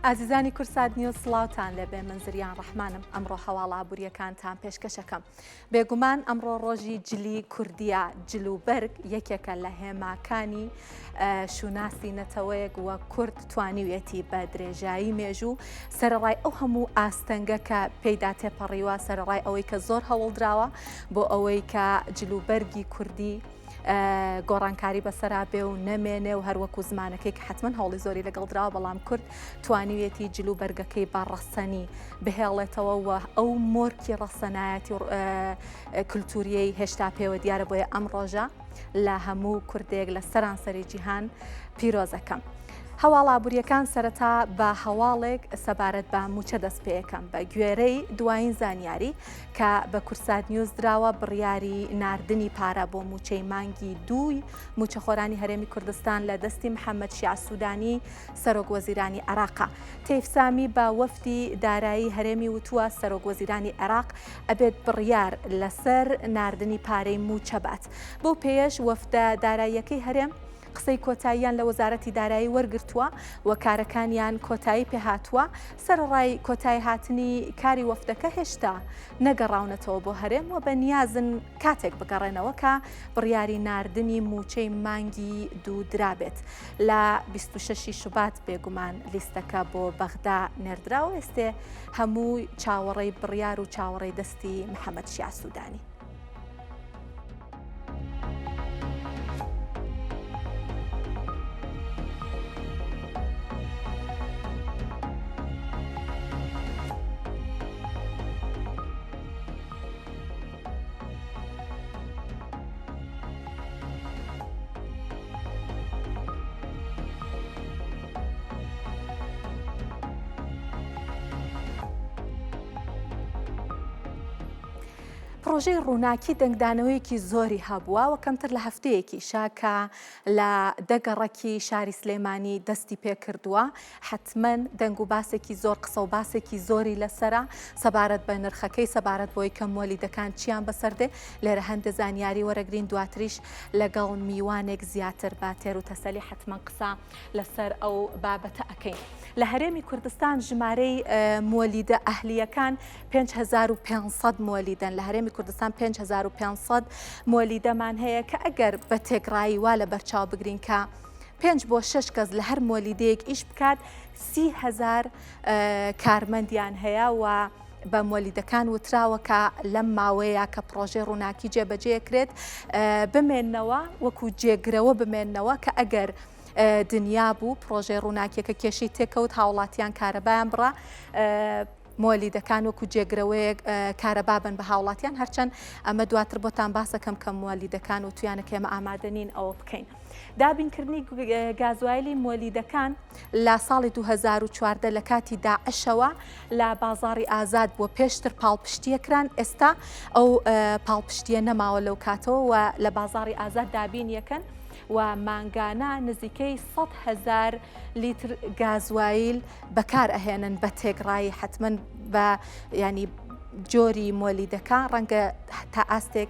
ئازیزانی کورسات نیوز سڵاوتان لێبێ من زریان ڕەحمانم ئەمڕۆ هەواڵە ئابووریەکانتان پێشکەشەکەم بێگومان ئەمڕۆ ڕۆژی جلی کوردیە، جل و بەرگ یەکێکە لە هێماکانی شوناسی نەتەوەیەک و کورد توانیویەتی بە درێژایی مێژوو سەرەڕای ئەو هەموو ئاستەنگە کە پێیدا تێپەڕیوە، سەرەڕای ئەوەی کە زۆر هەوڵدراوە بۆ ئەوەی کە جل و بەرگی کوردی گۆڕانکاری بەسەرا بێ و نەمێنێ و هەروەکو زمانەکەی کە حتمما هەوڵی زۆری لەگەڵ دراوە بەڵام کورد توانیویەتی جل و بەرگەکەی بە ڕەسەنی بهێڵێتەوە و ئەو مۆرکی ڕەسەنایەتی و کللتوریەی هێشتا پێوە دیارە بۆیە ئەم ڕۆژە لە هەموو کوردێک لە سەرانسەری جیهان پیرۆزەکەم. هەواڵ ئابووریەکان سەرەتا بە هەواڵێک سەبارەت بە موچە دەست پێەکەم بە گوێرەی دوایین زانیاری کە بە کورسات نیوز دراوە بڕیاری ناردنی پارە بۆ موچەی مانگی دووی موچەخۆرانی هەرێمی کوردستان لە دەستی محەممەد شیع سوودانی سەرۆک وەزیرانی عێراقە. تەیف سامی بە وەفدی دارایی هەرێمی وتووە، سەرۆک وەزیرانی عێراق ئەبێت بڕیار لەسەر ناردنی پارەی مووچە بات. بەو پێیەش وەفدە داراییەکەی هەرێم قسەی کۆتاییان لە وەزارەتی دارایی وەرگرتووە و کارەکانیان کۆتایی پێهاتووە. سەرەڕای کۆتاییهاتنی کاری وەفدەکە هێشتا نەگەڕاونەتەوە بۆ هەرێم و بە نیازن کاتێک بگەڕێنەوە کە بڕیاری ناردنی مووچەی مانگی دوو درابێت. لە 26 ی شوبات بێگومان لیستەکە بۆ بەغدا نێردراوە ئێستێ هەموو چاوەڕێی بڕیار و چاوەڕێی دەستی محەمەد شیاع سودانی. پڕۆژەی ڕووناکی دەنگدانەوەیەکی زۆری هەبووە و کەمتر لە هەفتەیەکیشە کە لە دە گەڕەکی شاری سلێمانی دەستی پێکردووە حەتمەن دەنگ و باسێکی زۆر قسە و باسێکی زۆری لەسەرە سەبارەت بە نرخەکەی سەبارەت بۆی کە مۆلیدەکان چیان بەسەر دێ لێرە هەندێ زانیاری وەرەگرین دواتریش لەگەڵ میوانێک زیاتر بە تێر و تەسەلی حەتمەن قسە لەسەر ئەو بابەتە ئەکەین. لە هەرێمی کوردستان ژمارەی مۆلیدە ئەهلییەکان 5500 مۆلیدەن لە هەرێمی کوردستان 5500 مۆلیدەمان هەیە کە ئەگەر بە تێکڕایی وا لە بەرچاو بگرین کە پێنج بۆ شەش کەس لە هەر مۆلیدەیەک ئیش بکات 30هزار کارمەندیان هەیە و بە مۆلیدەکان وتراوە کە لەم ماوەیە کە پڕۆژەی ڕووناکی جێبەجێکرێت بمێنەوە وەکو جێگرەوە بمێنەوە کە ئەگەر دنیا بوو پڕۆژەی ڕووناکیەکە کێشەی تێکەوت هاوڵاتیان کارەبایان بڕا مۆلیدەکان وەکو جێگرەوەیەک کارەبا بن بە هاوڵاتیان هەرچەند ئەمە دواتر بۆتان باسەکەم کە مۆلیدەکان و تویانە کە ئێمە ئامادە نین ئەوە بکەین. دابینکردنی گازوایلی مۆلیدەکان لە ساڵی 2014 لە کاتی داعشەوە لە بازاڕی ئازاد بووە پێشتر پاڵپشتیە کران ئێستا ئەو پاڵپشتیە نەماوە لەو کاتەوە و لە بازاڕی ئازاد دابین یەکەن و مانگانە نزیکەی 100 هزار لیتر گازوایل بەکار ئەهێنن بە تێکڕایی حتمما بە ینی جۆری مۆلیدەکە ڕەنگە تا ئاستێک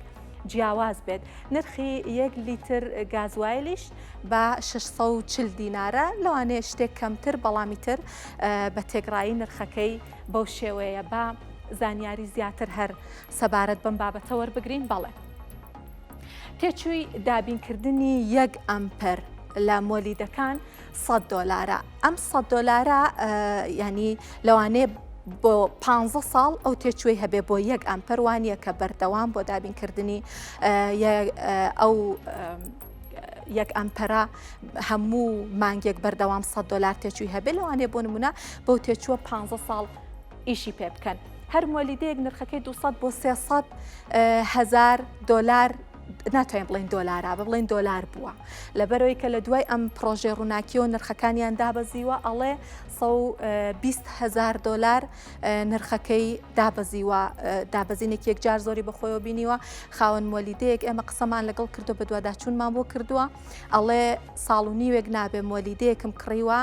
جیاواز بێت نرخی یەک لیتر گازوایلیش بە 640 دینارە لەوانەیە شتێک کەمتر بەڵامی تر بە تێکڕایی نرخەکەی بەو شێوەیە بە زانیاری زیاتر هەر سەبارەت بەم بابەتە وەربگرین بەڵێ. تێچووی دابینکردنی یەک ئەمپەر لە مۆلیدەکان 100 دۆلارە ئەم 100 دۆلارە ینی لەوانەیە بۆ پ ساڵ ئەو تێچووی هەبێ بۆ یەک ئەمپەر وانە کە بەردەوام بۆ دابینکردنی ئەو یەک ئەمپەرە هەموو مانگێک بەردەوام 100 دلار تێچووی هەبێ لەوانەیە بۆ نمونە بەو تێچووە پ ساڵ ئیشی پێ بکەن. هەر مۆلیدەیەک نرخەکەی 200 بۆ 300 هەزار دۆلار ناتوانین بڵێین دۆلارە بە بڵێن دۆلار بووە لەبەرەوەی کە لە دوای ئەم پرۆژەی ڕووناکیەوە نرخەکانیان دابەزیوە ئەڵێ 120 هزار دۆلار نرخەکەی دابەزیوە دابەزینێکی یەکجار زۆری بەخۆیەوە بینیوە خاوەن مۆلیدەیەک ئێمە قسەمان لەگەڵ کردو بەدواداچوونمان بۆ کردووە ئەڵێ ساڵ و نیوێک نابێ مۆلیدەیەکم کڕیوە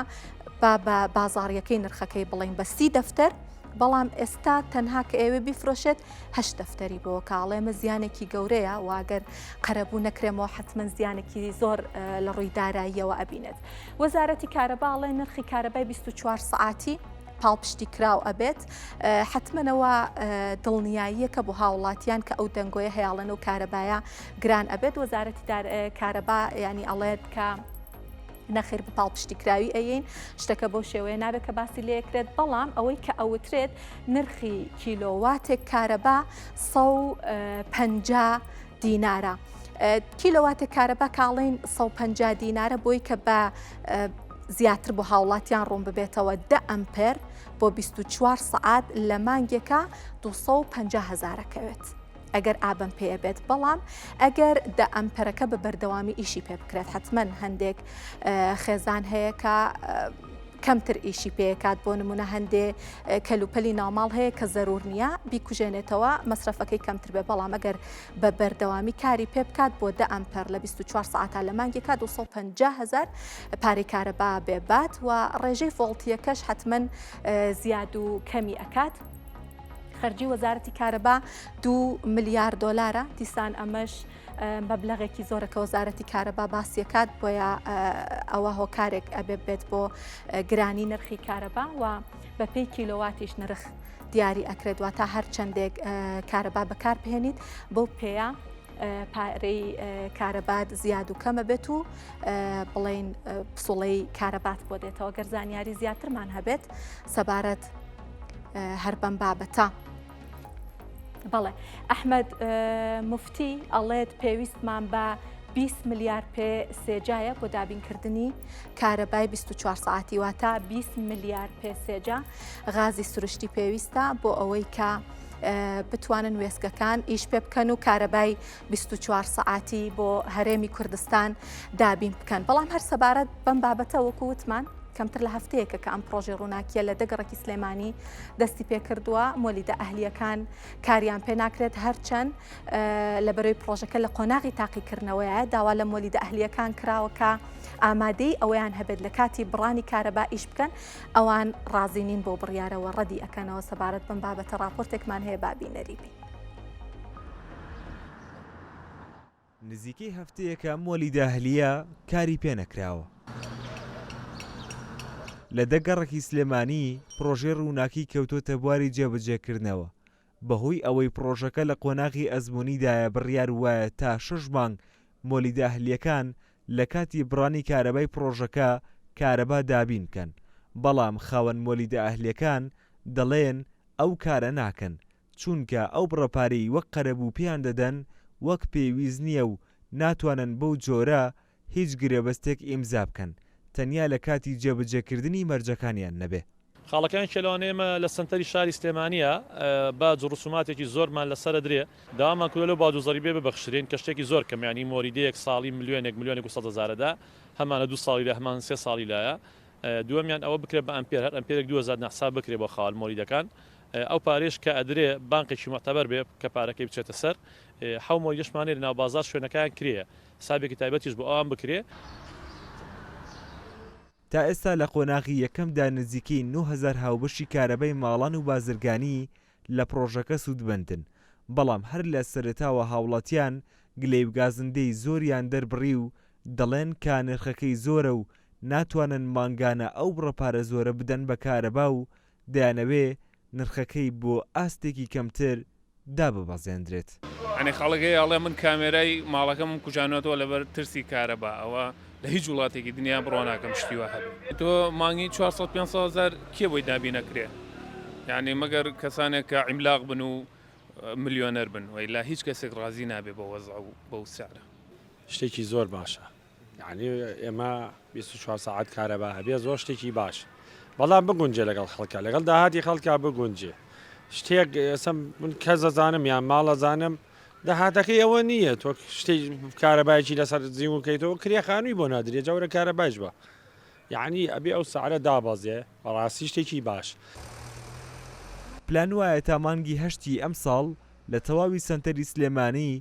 با بە بازاڕیەکەی نرخەکەی بڵین بە سی دەفتەر. بەڵام ئێستا تەنها کە ئەیەوێ بیفرۆشێت هەشت دەفتەری بۆ کاڵێ ئەمە زیانێکی گەورەیە و ئەگەر قەرەبوو نەکرێمەوە حەتمەن زیانێکی زۆر لە ڕووی داراییەوە ئەبینێت. وەزارەتی کارەبا ئەڵێ نرخی کارەبای 24 سەعاتی پاڵپشتی کراو ئەبێت حەتمەنەوە دڵنیاییەکە بۆ هاوڵاتیان کە ئەو دەنگۆیە هەیاڵێن و کارەبایە گران ئەبێت وەزارەتی کارەبا ینی ئەڵێت کە نەخێر بە پاڵپشتی کراوی ئەیین شتەکە بۆ شێوەیە نابێت کە باسی لێکرێت بەڵام ئەوەی کە ئەوترێت نرخی کیلۆواتێک کارەبا 150 دینارە. کیلۆواتێک کارەبا کاڵین 150 دینارە بۆی کە بە زیاتر بۆ هاوڵاتیان ڕوون ببێتەوە دە ئەمپەر بۆ 24 سەعات لە مانگێکە 250 هەزارەکەوێت. ئەگەر ئابم پێ بێت بەڵام ئەگەر دە ئەمپەرەکە بە بەردەوامی ئیشی پێ بکرێت حتمما هەندێک خێزان هەیە کە کەمتر ئیشی پێکات بۆ نمونە هەندێ کەلوپەلی ناوماڵ هەیە کە زەرور نییە بیکوژێنێتەوە مەسرەفەکەی کەمتر بێ بەڵام ئەگەر بە بەردەوامی کاری پێ بکات بۆ دە ئەمپەر لە 24 ساعتا لە مانگێکا 250 هزار پارەی کارەبا بێ بات و ڕێژەی ڤۆڵتیەکەش حتمما زیاد و کەمی ئەکات. خەرجی وەزارەتی کارەبا دو ملیار دۆلارە دیسان ئەمەش مەبلەغێکی زۆرە کە وەزارەتی کارەبا باسیەکات بۆیە ئەوە هۆکارێک ئەبێ بێت بۆ گرانی نرخی کارەبا و بەپێی کیلۆواتیش نرخ دیاری ئەکرێت واتە هەر چەندێک کارەبا بەکار بهێنیت بەو پێیە پارەی کارەبات زیاد و کەمە بێت و بڵین پسوڵەی کارەبات بۆ دێتەوە گەر زانیاری زیاترمان هەبێت سەبارەت هەر بەم بابەتە. بەڵێ ئەحمەد مفتی ئەڵێت پێویستمان بە 20 ملیار پێ سێجایە بۆ دابینکردنی کارەبای 24 ساعتی واتە 20 ملیار پێ سێجا غازی سروشتی پێویستە بۆ ئەوەی کە بتوانن وێستگەکان ئیش پێ بکەن و کارەبای 24 سەعاتی بۆ هەرێمی کوردستان دابین بکەن بەڵام هەر سەبارەت بەم بابەتە وەکو وتمان کەمتر لە هەفتەیەکە کە ئەم پرۆژەی ڕووناکیە لە دەگەڕکی سلێمانی دەستی پێکردووە مۆلیدە ئەهلیەکان کاریان پێ ناکرێت هەرچەند لە بەرەی پرۆژەکە لە قۆناغی تاقیکردنەوەیە داوا لە مۆلیدە ئەهلیەکان کراوە کە ئامادەی ئەوەیان هەبێت لە کاتی بڕانی کارەبا ئیش بکەن ئەوان ڕازی نین بۆ بڕیارەوە ڕەدی ئەکەنەوە سەبارەت بەم بابەتە ڕاپۆرتێکمان هەیە با بینەری بین. نزیکەی هەفتەیەکە ئەم مۆلیدە ئەهلییە کاری پێ نەکراوە. لە دە گەڕەکی سلێمانی پڕۆژەی ڕووناکی کەوتۆتە بواری جێبەجێکردنەوە، بەهۆی ئەوەی پڕۆژەکە لە قۆناغی ئەزموونیدایە بڕیار وایە تا شەش مانگ مۆلیدە ئەهلییەکان لە کاتی بڕانی کارەبای پڕۆژەکە کارەبا دابین بکەن، بەڵام خاوەن مۆلیدە ئەهلییەکان دەڵێن ئەو کارە ناکەن، چونکە ئەو بڕە پارەی وەک قەرەبوو پێیان دەدەن وەک پێویست نییە و ناتوانن بەو جۆرە هیچ گرێبەستێک ئیمزا بکەن تەنیا لە کاتی جێبەجێکردنی مەرجەکانیان نەبێ. خاڵەکانی کێلەوانە ئێمە لە سەنتەری شاری سلێمانییە، باج و ڕسوماتێکی زۆرمان لەسەر ئەدرێ، داوامان کردوە لەو باج و زەریبەیە ببەخشرێین کە شتێکی زۆر کەمە، یانی مۆریدەیەک ساڵی ملیۆنێک، ملیۆنێک و سەدهەزارەدا، هەمانە دوو ساڵی لایە هەمان سێ ساڵی لایە، دووەمیان ئەوە بکرێ بە ئەمپێر، هەر ئەمپێرێک 2000 دینار حساب بکرێ بۆ خاوەن مۆلیدەکان، ئەو پارەیەش کە ئەدرێ بانقێکی موعتەبەر بێ کە پارەکەی بچێتە سەر، حەو مۆلیدەشمان هەیە لە ناو بازاڕ شوێنەکەیان کرێیە، حسابێکی تایبەتیش بۆ ئەوان بکرێ. تا ئێستا لە قۆناغی یەکەمدا نزیکەی 9000 هاوبەشی کارەبای ماڵان و بازرگانی لە پڕۆژەکە سوودمەندن، بەڵام هەر لە سەرەتاوە هاوڵاتیان گلەی و گازندەی زۆریان دەربڕی و دەڵێن کە نرخەکەی زۆرە و ناتوانن مانگانە ئەو بڕە پارە زۆرە بدەن بە کارەبا و دەیانەوێ نرخەکەی بۆ ئاستێکی کەمتر داببەزێندرێت. یانی خەڵک هەیە ئەڵێ من کامێرای ماڵەکەمم کوژانوەتەوە لەبەر ترسی کارەبا ئەوە لە هیچ وڵاتێکی دنیا بڕوا ناکەم شتی وا هەبێ. تۆ مانگی 400 500 هەزار کێ بۆی دابین ئەکرێ یانی مەگەر کەسانێک کە عیملاق بن و ملیۆنەر بن وەیلا هیچ کەسێک ڕازی نابێ بەو وەزع و بەو سعرە. شتێکی زۆر باشە یعنی ئێمە 24 ساعت کارەبا هەبێ زۆر شتێکی باش بەڵام بگونجێ لەگەڵ خەڵکە لەگەڵ داهاتی خەڵکە بگونجێ شتێک ئێستا من کەس دەزانم یان ماڵ ئەزانم داهاتەکەی ئەوە نییە تۆ شتێک کارەبایکی لەسەر زیوکەیتەوە کرێ خانووی بۆ نادرێ جەورە کارەبایش بە یعنی ئەبێ ئەو سعرە دابەزێ بەڕاستی شتێکی باش. پلان وایە تا مانگی هەشتی ئەمساڵ لە تەواوی سەنتەری سلێمانی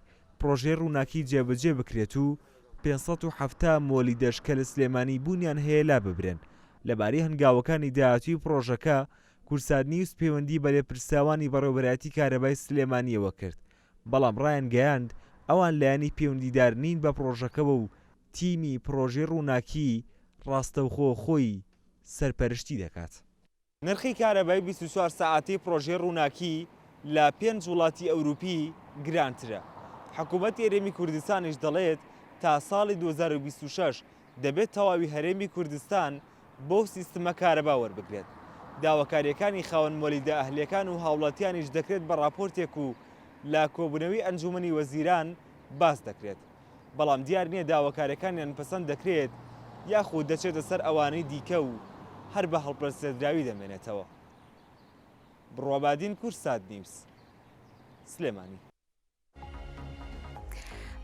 پڕۆژەی ڕووناکی جێبەجێ بکرێت و 570 مۆلیدەش کە لە سلێمانی بوونیان هەیە لاببرێن. لەبارەی هەنگاوەکانی داهاتووی پڕۆژەکە، کوردسات نیوز پەیوەندی بە لێپرسراوانی بەڕێوەبەرایەتی کارەبای سلێمانییەوە کرد، بەڵام ڕایانگەیاند، ئەوان لایەنی پەیوەندیدار نین بە پڕۆژەکەوە و تیمی پڕۆژەی ڕووناکی ڕاستەوخۆ خۆی سەرپەرشتی دەکات. نرخی کارەبای 24 سەعاتەی پڕۆژەی ڕووناکی لە پێنج وڵاتی ئەوروپی گرانترە. حکوومەتی هەرێمی کوردستانیش دەڵێت، تا ساڵی 2026 دەبێت تەواوی هەرێمی کوردستان بەو سیستمە کارەبا وەربگرێت. داواکارییەکانی خاوەن مۆلیدە ئەهلییەکان و هاوڵاتیانیش دەکرێت بە ڕاپۆرتێک و لە کۆبوونەوی ئەنجوومەنی وەزیران باس دەکرێت. بەڵام دیار نییە داواکارییەکانیان پەسەند دەکرێت یاخود دەچێتە سەر ئەوانەی دیکە و هەر بە هەڵپەسێردراوی دەمێنێتەوە. بڕوا بادین کوردسات نیوز، سلێمانی.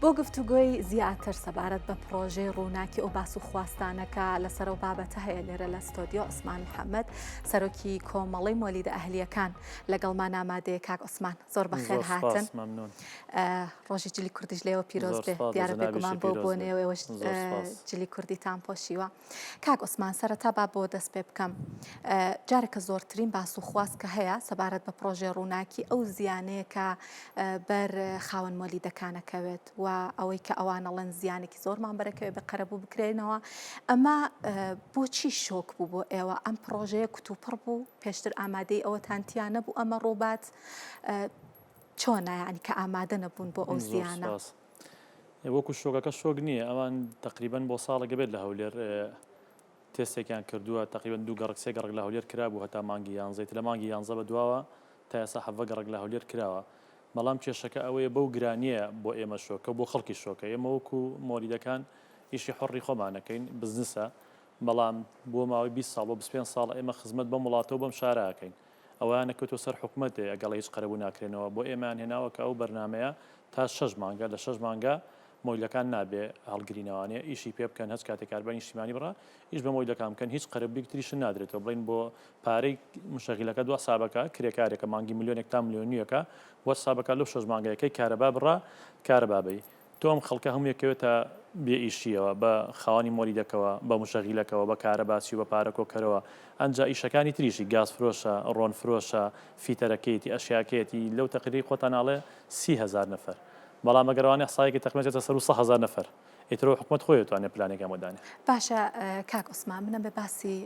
بۆ گفتوگۆی زیاتر سەبارەت بە پڕۆژەی ڕووناکی ئەو باس و خواستانە کە لەسەر ئەو بابەتە هەیە لێرە لە ستۆدیۆ عوسمان محەممەد سەرۆکی کۆمەڵەی مۆلیدە ئەهلیەکان لەگەڵمان ئامادەیە کاک عوسمان زۆر بەخێر هاتن ڕۆژی جلی کوردیش لێوە پیرۆز بێ دیارە بێگومان بۆ بۆ نێوەش جلی کوردیتان پۆشیوە کاک عوسمان سەرەتا با بۆ دەست پێ بکەم جارێکە زۆرترین باس و خواست کە هەیە سەبارەت بە پرۆژێ ڕووناکی ئەو زیانەیە کە بەر خاوەن مۆلیدەکانەکەوێت و ئەوەی کە ئەوانەڵێن زیانێکی زۆرمان بەرەکەوێت بە قەرەبوو بکرێنەوە ئەمە بۆچی شۆک بوو بۆ ئێوە ئەم پرۆژەیە کوتوپڕ بوو پێشتر ئامادەی ئەوەتان تیا نەبوو ئەمە ڕووبات چۆنە یعنی کە ئامادە نەبوون بۆ ئەو زیانە؟ وەکو شۆکەکە شۆک نییە ئەوان تقریبان بۆ ساڵێک بێت لە هەولێر تێستێکیان کردووە تقریبان دوو گەڕک سێ گەڕک لە هەولێر کرابوو هەتا مانگی یانزەی لە مانگی یانزە بە دواوە تا ئێستا حەڤە گەڕک لە هەولێر کراوە بەڵام کێشەکە ئەوەیە بەو گرانیە بۆ ئێمە شۆکە بۆ خەڵکی شۆکە ئێمە وەکو مۆلیدەکان ئیشی حڕی خۆمانەکەین بزنسە بەڵام بۆ ماوەی 20 ساڵ بۆ 25 ساڵ ئێمە خزمەت بەم وڵاتە و بەم شارەکەین ئەوەیان نەکەوتوە سەر حکومەتێ ئەگەڵ هیچ قەرەبوو ناکرێنەوە بۆ ئێمەیان هێناوە کە ئەو بەرنامەیە تا شەش مانگە لە شەش مانگا مۆیلەکان نابێ هەڵگرینەوانێ ئیشی پێ بکەن هەچ کاتێ کاربای نیشتیمانی بڕا ئیش بە مۆیلەکان بکەن هیچ قەرەبوویک تریشن نادرێتەوە بڵین بۆ پارەی مشەغیلەکە دو حسابەکە کرێکارێکە مانگی ملیۆنێک تا ملیۆنیەکە بۆ حسابەکە لەو شەش مانگەیەکەی کارەبا بڕا کارەبا بەی تۆ ئەم خەڵکە هەمووی ئەکەوێتە بێ ئیشیەوە بە خاوەنی مۆلیدەکەوە بە موشەغیلەکەوە بە کارەباچی و بە پارە کۆکەرەوە ئەنجا ئیشەکانی تریشی گاز فرۆشە ڕۆن فرۆشە فیتەرەکەیەتی ئەشیاکەیەتی لەو تەقریرەی خۆتان ئەڵێ 30هەزار نەفەر بەڵام ئەگەر ئەوانە ئیحسایەکی تەقریبەن چێتە سەرو 100 هەزار نەفەر ئیتر ئەوە حکومەت خۆی ئەتوانێ پلانێکیان بۆ دانێ. باشە کاک عوسمان من ئەمەوێ باسی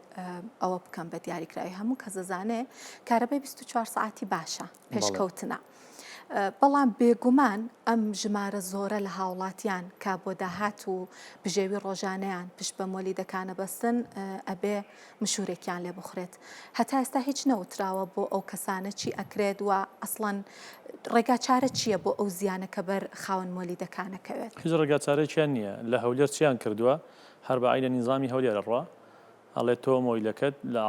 ئەوە بکەم بە دیاریکراوی هەموو کەس دەزانێ کارەبای 24 سەعاتی باشە پێشکەوتنە. بەڵام بێگومان ئەم ژمارە زۆرە لە هاوڵاتیان کە بۆ داهات و بژێوی ڕۆژانەیان پشت بە مۆلیدەکان ئەبەستن ئەبێ مشورێکیان لێ بخورێت. هەتا ئێستا هیچ نەوتراوە بۆ ئەو کەسانە چی ئەکرێت و ئەسڵەن ڕێگا چارە چییە بۆ ئەو زیانە کە بەر خاوەن مۆلیدەکان ئەکەوێت؟ هیچ ڕێگا چارەیەکیان نییە. لە هەولێر چیان کردووە؟ هەر بە عەینە نیزامی هەولێر ئەڕوا ئەڵێ تۆ مۆیلەکەت لە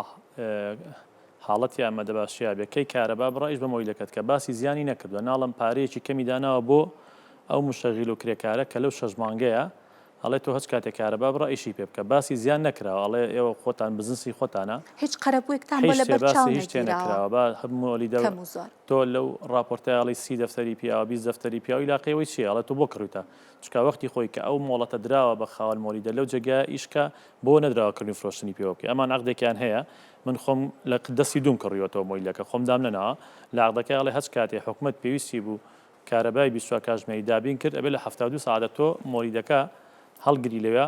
حاڵەتی ئامادەباشیا بێ کەی کارەبا بڕا ئیش بە مۆیلەکەت کە باسی زیانی نەکردوە ناڵم پارەیەکی کەمی داناوە بۆ ئەو مشەغیل و کرێکارە کە لەو شەش مانگەیە ئەڵێ تۆ هەچ کاتێ کارەبا بڕا ئیشی پێ بکە باسی زیان نەکراوە ئەڵێ ئێوە خۆتان بزنسی خۆتانە هیچ قەرەبووێکتان بۆ هیچ شتێ لەبەر چاو باسی هیچ شتێ نەگیراوە نەکراوە با مۆلیدە کەم و زۆر. تۆ لەو ڕاپۆرتەی ئەڵێی سی دەفتەری پیاوە 20 دەفتەری پیاوە ئیلاقەی ئەوەی چیە ئەڵێ تۆ بۆ کڕیوتە چونکە وەختی خۆی کە ئەو مۆڵەتە دراوە بە خاوەن مۆلیدە لەو جێگایە ئیش کە بۆ نەدراوە کڕین و فرۆشتنی پێوە بکەی ئەمان عەقدێکیان هەیە من خۆم لە دەستی دووم کڕیوەتەوە مۆیلەکە خۆم دام نەناوە لە عەقدەکەی ئەڵێ هەچ کاتێ حکومەت پێویستی بوو کارەبای 24 کاتژمێری دابین کرد ئەبێ لە 72 سەعاتە تۆ مۆلیدەکە هەڵگری لەوێ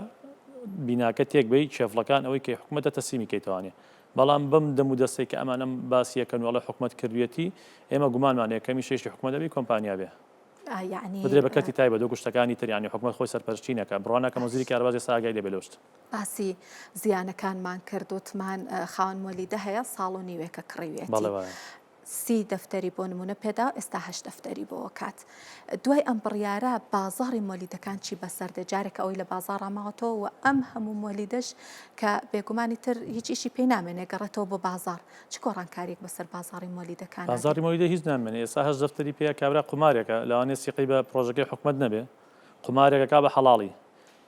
بیناکە تێک بەی کێفڵەکان ئەوەی کە حکومەتە تەسلیمی کەیتەوانێ بەڵام بەم دەم و دەستەی کە ئەمانەم باسی یەکەن و ئەڵێ حکومەت کردویەتی ئێمە گومانمان هەیە کەمیشە ئیشی حکومەت ئەبی کۆمپانیا بێ بدرێ بە کەرتی تایبەت وەکو شتەکانی تر یانی حکومەت خۆی سەرپەرشتی نەکا بڕوا ناکەم وەزیری کارەبا ئێستا ئاگای لێ بێ لەو شتە. باسی زیانەکانمان کرد وتمان خاوەن مۆلیدە هەیە ساڵ و نیوێکە کڕیویەتی بەڵێ وایە. سی دەفتەری بۆ نمونە پێدا ئێستا هەشت دەفتەری بۆ کات دوای ئەم بڕیارە بازاڕی مۆلیدەکان چی بەسەر دێ جارێکە ئەوەی لە بازاڕا ماوەتەوە و ئەم هەموو مۆلیدەش کە بێگومانی تر هیچ ئیشی پێی نامێنێ گەڕێتەوە بۆ بازاڕ چ گۆڕانکاریەک بەسەر بازاڕی مۆلیدەکانا دێ؟ بازاڕی مۆلیدە هیچ نامێنێ ئێستا هەشت دەفتەری پێیە کابرا قومارێکە لەوانەیە سیقەی بە پڕۆژەکەی حکومەت نەبێ قومارێک ئەکا بە حەڵاڵی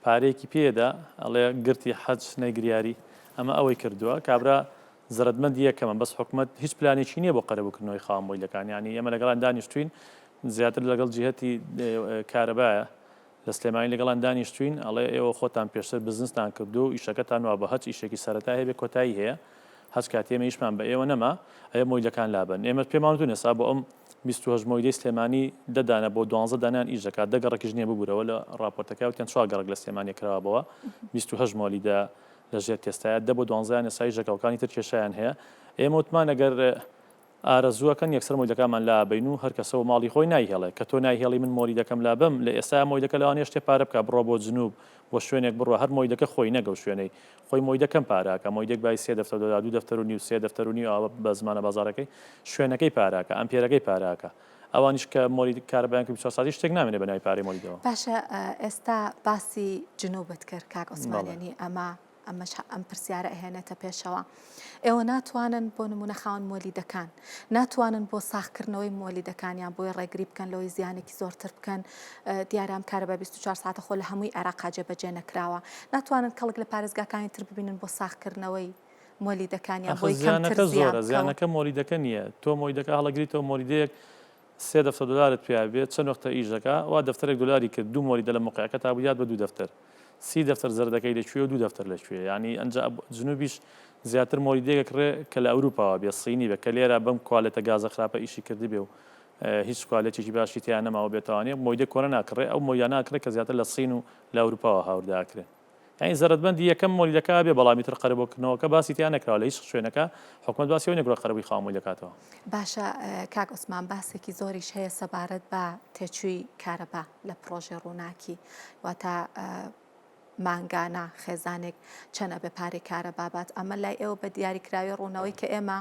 پارەیەکی پێدا ئەڵێ گرتی حەج نەیگریاری ئەمە ئەوەی کردووە کابرا زەرەدمەندی یەکەمە بەس حکومەت هیچ پلانێکی نییە بۆ قەرەبووکردنەوەی خاوەن مۆیلەکان یانی ئێمە لەگەڵیان دانیشتوین زیاتر لەگەڵ جیهەتی کارەبایە لە سلێمانی لەگەڵیان دانیشتوین ئەڵێ ئێوە خۆتان پێشتر بزنستان کردووە و ئیشەکەتان وا بە هەچ ئیشێکی سەرەتای هەبێ کۆتایی هەیە. هەچ کاتێ ئێمە ئیشمان بە ئێوە نەما ئەوێ مۆیدەکان لابەن. ئێمە پێمان وتون ئێستا بۆ ئەم 28 مۆیدەی سلێمانی دە دانە بۆ دوانزە دانەیان ئیش دەکات، دە گەڕەکیش نییە ببورەوە لە ڕاپۆرتەکە وتیان چوار گەڕەک لە سلێمانیە کراوە بەوە 28 مۆلیدە لە ژێر تێستایە دە بۆ دوانزەیان ئێستا ئیش دەکا و کانی تر کێشەیان هەیە. ئێمە وتمان ئەگەر ئارەزووەکەن یەکسەر مۆلیدەکانمان لابەین و هەرکەسەو ماڵی خۆی نایهێڵێ کە تۆ نایهێڵی من مۆلیدەکەم لابەم لە ئێستایا مۆلیدەکە لەوانەیە شتێ پارە بکا بڕۆ بۆ جنوب بۆ شوێنێک بڕۆ هەر مۆلیدەکە خۆی نەک ئەو شوێنەی خۆی مۆلیدە کەم پارە ئەکا مۆلیدێک بای سێ دەفتەر دۆلار دوو دەفتەر و نیو سێ دەفتەر و نیو ئاوا بە زمانە بازاڕەکەی شوێنەکەی پارە ئەکا ئەمپێرەکەی پارە ئەکا ئەوانیش کە مۆلید کارەبایان کرد 24 ساتی شتێک نامێنێ بە ناوی پارەی مۆلیدەوە. باشە ئێستا باسی جنوبت کرد کاک عوسمان یانی ئەمە ئەمەش ئەم پرسیارە ئەهێنێتە پێشەوە. ئێوە ناتوانن بۆ نمونە خاوەن مۆلیدەکان ناتوانن بۆ ساغکردنەوەی مۆلیدەکانیان بۆی ڕێگری بکەن لەوەی زیانێکی زۆرتر بکەن دیارە ئەم کارەبا 24 ساعتە خۆ لە هەمووی عێراقا جێبەجێ نەکراوە ناتوانن کەڵک لە پارێزگاکانی تر ببینن بۆ ساغکردنەوەی مۆلیدەکانیان بۆی کەمتر زیانەکە زیان زۆرە بکەون. زیانەکە مۆلیدەکە نییە تۆ مۆلیدەکە هەڵەگریتەوە مۆلیدەیەک سێ دەفتەر دۆلارت پیا بێت چەند وەختە ئیش دەکا وا دەفتەرێک دۆلاری کرد دوو مۆلیدە لە مەوقعەکەتا بوو یاد بە دوو دەفتەر سی دەفتەر زەردەکەی لە کوێ و دوو دەفتەر لە کوێ یانی ئەنجا جنوبیش زیاتر مۆلیدەیەک ئەکڕێ کە لە ئەوروپاوە بێ سینی بێ کە لێرە بەم کوالێتە گازە خراپە ئیشی کردبێ و هیچ کوالێتێکی باشی تیا نەماوە بێتوانێ مۆیدە کۆنە ناکڕێ ئەو مۆیدانە ئەکڕێ کە زیاتر لە سین و لە ئەوروپاوە هاوردە ئەکرێن. یانی زەرەدمەندی یەکەم مۆلیدەکە ئەبێ بەڵام ئیتر قەرەبووکردنەوەکە باسی تیا نەکراوە لە هیچ شوێنەکە حکومەت باسی ئەوەی نەکردوە قەرەبووی خاوەن مۆلیدە کاتەوە. باشە کاک عوسمان باسێکی زۆریش هەیە سەبارەت بە تێچووی کارەبا لە پڕۆژەی ڕووناکی واتە مانگانە خێزانێک چەند ئەبێ پارەی کارەبا بات ئەمە لای ئێوە بە دیاریکراوی ڕوونەوەی کە ئێمە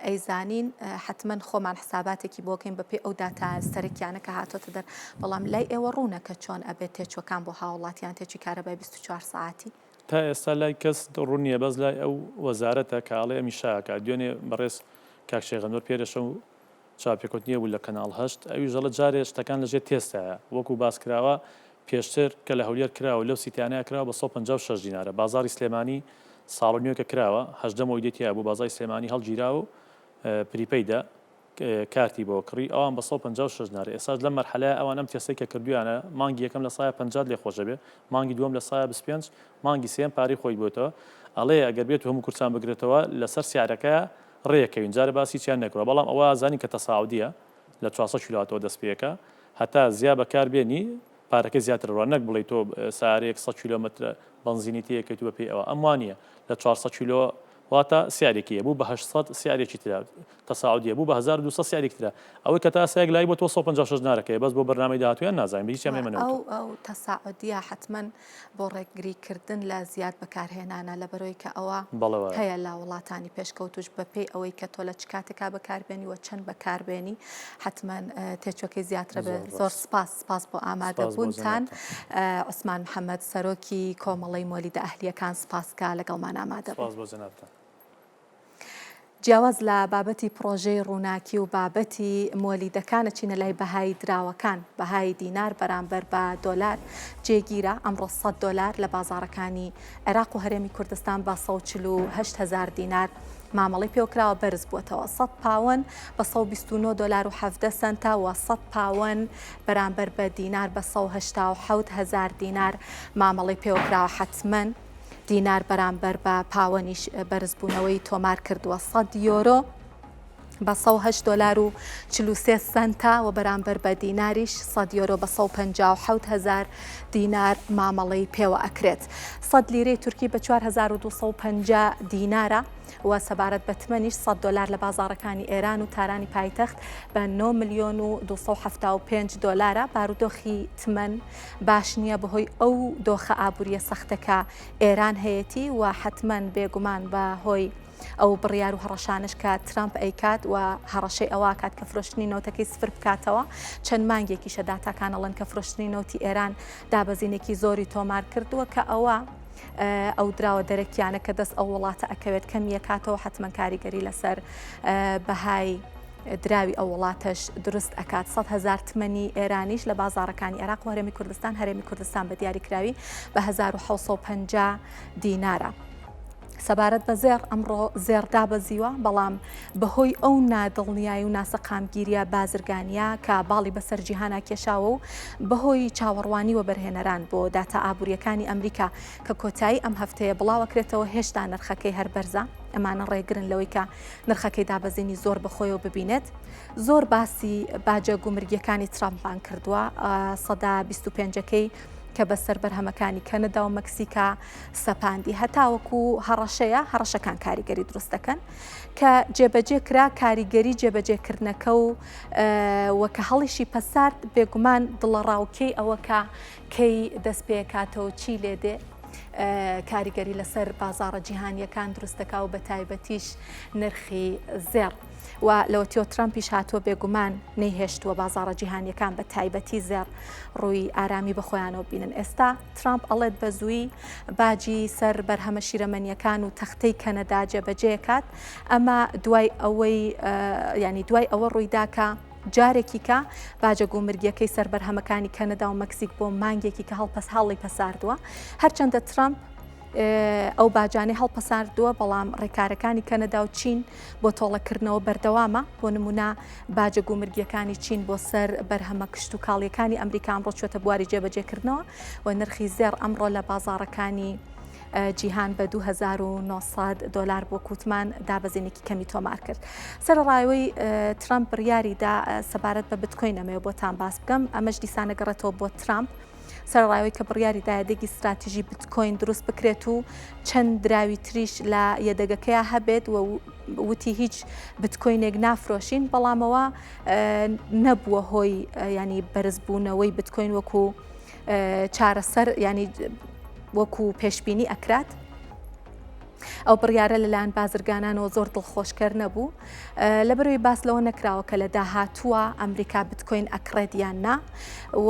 ئەیزانین حەتمەن خۆمان حساباتێکی بۆ کەین بەپێی ئەو داتا سەرەکیانە کە هاتۆتە دەر بەڵام لای ئێوە ڕوونە کە چۆن ئەبێت تێچوەکان بۆ هاوڵاتیان تێچوی کارەبای 24 سەعاتی؟ تا ئێستا لای کەس ڕوون نییە بەس لای ئەو وەزارەتە کە ئەڵێ ئەم ئیشە ئەکا دوێنێ بەڕێز کاک شێخ ئەنوەر پێرەشەو چاوپێکەوتنی هەبوو لە کەناڵ هەشت ئەویش دەڵێت جارێ شتەکان لەژێر تێستایە وەکو باس کراوە پێشتر کە لە هەولێر کراوە لەو سیتیانەیا کراوە بە 156 دینارە بازاڕی سلێمانی ساڵ و نوێکە کراوە 18 مۆیدەی تیا بوو بازاڕی سلێمانی هەڵگیراوە و prepaid ە کارتی بۆ کڕی ئەوان بە 156 دینارە ئێستاش لەم مەرحەلەیە ئەوان ئەم تێستەی کە کردویانە مانگی یەکەم لە سایە 50 لێ خۆش دەبێ مانگی دووەم لە سایە 25 مانگی سێیەم پارەی خۆی بۆتەوە ئەڵێ ئەگەر بێت و هەموو کوردستان بگرێتەوە لەسەر سیارەکە ڕێکەوین جارێ باسی هیچیان نەکرا بەڵام ئەوە ئەزانین کە تەساعودیە لە 400 کیلۆواتەوە دەست پێکا هەتا زیا بەکار بێنی پارەکەی زیاتر ڕوا نەک بڵێی تۆ سارەیەک 100 کیلۆمەترە بەنزینی تێکەیت و بەپێی ئەوە ئەم وانیە لە 400 کیلۆ واتە سیارێکی هەبوو بە 800 سیارێکی ترە تەساعودیە بوو بە 1200 سیارێکی ترە ئەوەی کە تا سایەک لای بۆ تۆ 156 دینارەکەیە بەس بۆ بەرنامەی داهاتوویان نازانین بە هیچیان ئێمە نەوتووە. ئەو تەساعودیە حەتمەن بۆ ڕێگری کردن لە زیاد بەکارهێنانە لەبەرئەوەی کە ئەوە هەیە لە وڵاتانی پێشکەوتوش بەپێی ئەوەی کە تۆ لە چ کاتێکا بەکاربێنی و چەند بەکاربێنی حتمما تێچوەکەی زیاترە بێت زۆر سپاس سپاس بۆ ئامادەبوونتان عوسمان محەممەد سەرۆکی کۆمەڵەی مۆلیدە ئەهلیەکان سپاس کە لەگەڵمان ئامادە بوون. جیاواز لە بابەتی پڕۆژەی ڕووناکی و بابەتی مۆلیدەکان ئەچینە لای بەهای دراوەکان، بەهای دینار بەرامبەر بە دۆلار جێگیرە، ئەمڕۆ 100 دۆلار لە بازاڕەکانی عێراق و هەرێمی کوردستان بە 148 هەزار دینار مامەڵەی پێوەکراوە بەرز بووەتەوە 100 پاوەن بە 129 دۆلار و 17 سەنتە و 100 پاوەن بەرامبەر بە دینار بە 187 هەزار دینار مامەڵەی پێوەکراوە حەتمەن دینار بەرامبەر بە پاوەنیش بەرزبوونەوەی تۆمار کردووە. 100 یۆرۆ بە 108 دۆلار و 43 سەنتە و بەرامبەر بە دیناریش 100 یۆرۆ بە 157 هەزار دینار مامەڵەی پێوە ئەکرێت. 100 لیرەی تورکی بە 4250 دینارە و سەبارەت بە تمەنیش 100 دۆلار لە بازاڕەکانی ئێران و تارانی پایتەخت بە 9 ملیۆن و 275 دۆلارە. بارودۆخی تمەن باش نییە بەهۆی ئەو دۆخە ئابووریە سەختە کە ئێران هەیەتی و حەتمەن بێگومان بە هۆی ئەو بڕیار و هەڕەشانش کە ترامپ ئەیکات و هەڕەشەی ئەوە کات کە فرۆشتنی نەوتەکەی سفر بکاتەوە چەند مانگێکیشە داتاکان ئەڵێن کە فرۆشتنی نەوتی ئێران دابەزینێکی زۆری تۆمار کردووە کە ئەوە ئەو دراوە دەرەکیانە کە دەست ئەو وڵاتە ئەکەوێت کەمیەکاتەوە حتمما کاریگەری لەسەر بەهای دراوی ئەو وڵاتەش دروست ئەکات. هەزار تمەنی ئێرانیش لە بازاڕەکانی عێراق و هەرێمی کوردستان هەرێمی کوردستان بە دیاریکراوی بە 1750 دینارە. سەبارەت بە زێڕ، ئەمڕۆ زێڕ دابەزیوە، بەڵام بەهۆی ئەو نادڵنیایی و ناسەقامگیرییە بازرگانییە کە باڵی بەسەر جیهانا کێشاوە و بەهۆی چاوەڕوانی وەبەرهێنەران بۆ داتا ئابوورییەکانی ئەمریکا کە کۆتایی ئەم هەفتەیە بڵاوەکرێتەوە هێشتا نرخەکەی هەر بەرزە، ئەمانە ڕێگرن لەوەی کە نرخەکەی دابەزینی زۆر بەخۆیەوە ببینێت. زۆر باسی باجە گومرگییەکانی ترامپمان کردووە، 25%ەکەی کە بەسەر بەرهەمەکانی کەنەدا و مەکسیکا سەپاندی هەتاوەکو هەڕەشەیە، هەڕەشەکان کاریگەری دروست دەکەن کە جێبەجێ کرا کاریگەری جێبەجێکردنەکە و و کە هەڵیشی پەسارد بێگومان دڵەڕاوکێی ئەوە کە کەی دەست پێکاتەوە چی لێ دێ کاریگەری لەسەر بازاڕە جیهانیەکان دروست دەکا و بە تایبەتیش نرخی زێڕ. و لەوەتیەوە ترەمپیش هاتووە بێگومان نەیهێشتووە بازاڕە جیهانیەکان بە تایبەتی زێڕ ڕووی ئارامی بە خۆیانەوە ببینن. ئێستا ترامپ ئەڵێت بە زوویی باجی سەر بەرهەمە شیرەمەنیەکان و تەختەی کەنەدا جێبەجێکات. ئەمە دوای ئەوەی ینی دوای ئەوە ڕوویدا کە جارێکی کە باجە گومرگیەکەی سەر بەرهەمەکانی کەنەدا و مەکسیک بۆ مانگێکی کە هەڵپەس هەڵی پەساردووە. هەرچەندە ترامپ ئەو باجانەی هەڵپەساردووە، بەڵام ڕێکارەکانی کەنەدا و چین بۆ تۆڵەکردنەوە بەردەوامە، بۆ نموونە باجە گومرگییەکانی چین بۆ سەر بەرهەمە کشتوکاڵییەکانی ئەمریکا ئەمڕۆ چووەتە بواری جێبەجێکردنەوە و نرخی زێڕ ئەمڕۆ لە بازاڕەکانی جیهان بە 2900 دۆلار بۆ کوتمان دابەزینێکی کەمی تۆمار کرد. سەرەڕای ترامپ بڕیاریدا سەبارەت بە بتکۆین ئەمەوێ بۆتان باس بکەم، ئەمەش دیسانەگەڕێتەوە بۆ ترامپ. سەرەڕای ئەوەی کە بڕیاری دا یەدەگی ستراتیژی بتکۆین دروست بکرێت و چەند دراوی تریش لە یەدەگەکەیا هەبێت و وتی هیچ بتکۆینێک نافرۆشین بەڵامەوە نەبووە هۆی ینی بەرزبوونەوەی بتکۆین وەکو چارەسەر ینی وەکو پێشبینی ئەکرات. ئەو بڕیارە لەلایەن بازرگانانەوە زۆر دڵخۆشکەر نەبوو، لەبەرئەوەی باس لەوە نەکراوە کە لە داهاتووە ئەمریکا بتکۆین ئەکڕێت یان نا و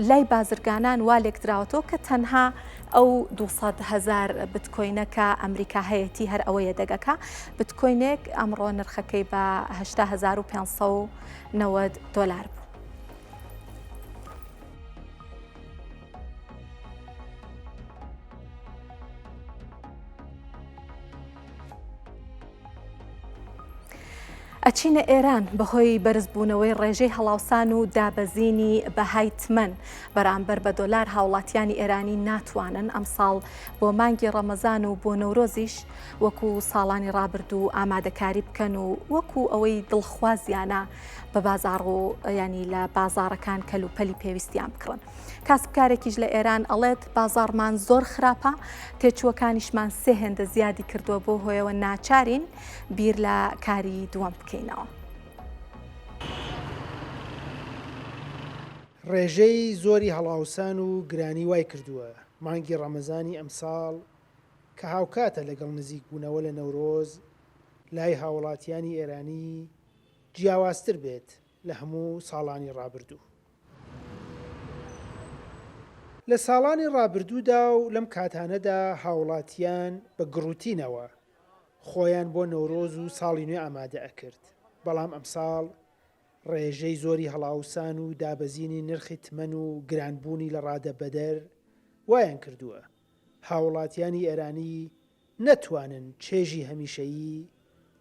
لای بازرگانان وا لێکدراوەتەوە کە تەنها ئەو 200 هەزار بتکۆینە کە ئەمریکا هەیەتی هەر ئەوە یەدەگەکە بتکۆینێک ئەمڕۆ نرخەکەی بە 80590 دۆلار بوو. ئەچینە ئێران بەهۆی بەرزبوونەوەی ڕێژەی هەڵاوسان و دابەزینی بەهای تمەن بەرامبەر بە دۆلار هاوڵاتیانی ئێرانی ناتوانن ئەمساڵ بۆ مانگی ڕەمەزان و بۆ نەورۆزیش وەکو ساڵانی ڕابردوو ئامادەکاری بکەن و وەکو ئەوەی دڵخوازیانە بە بازاڕ و ینی لە بازاڕەکان کەلوپەلی پێویستیان بکڕن. کاسبکارێکیش لە ئێران ئەڵێت، بازاڕمان زۆر خراپە، تێچووەکانیشمان سێ هێندە زیادی کردووە، بەو هۆیەوە ناچارین بیر لە کاری دووەم بکەینەوە. ڕێژەی زۆری هەڵاوسان و گرانی وایکردووە مانگی ڕەمەزانی ئەمساڵ کە هاوکاتە لەگەڵ نزیکبوونەوە لە نەورۆز لای هاوڵاتیانی ئێرانی جیاوازتر بێت لە هەموو ساڵانی ڕابردوو. لە ساڵانی ڕابردوودا و لەم کاتانەدا هاوڵاتیان بە گڕوتینەوە خۆیان بۆ نەورۆز و ساڵی نوێ ئامادە ئەکرد، بەڵام ئەمساڵ ڕێژەی زۆری هەڵاوسان و دابەزینی نرخی تمەن و گرانبوونی لە ڕادەبەدەر وایان کردووە هاوڵاتیانی ئێرانی نەتوانن چێژی هەمیشەیی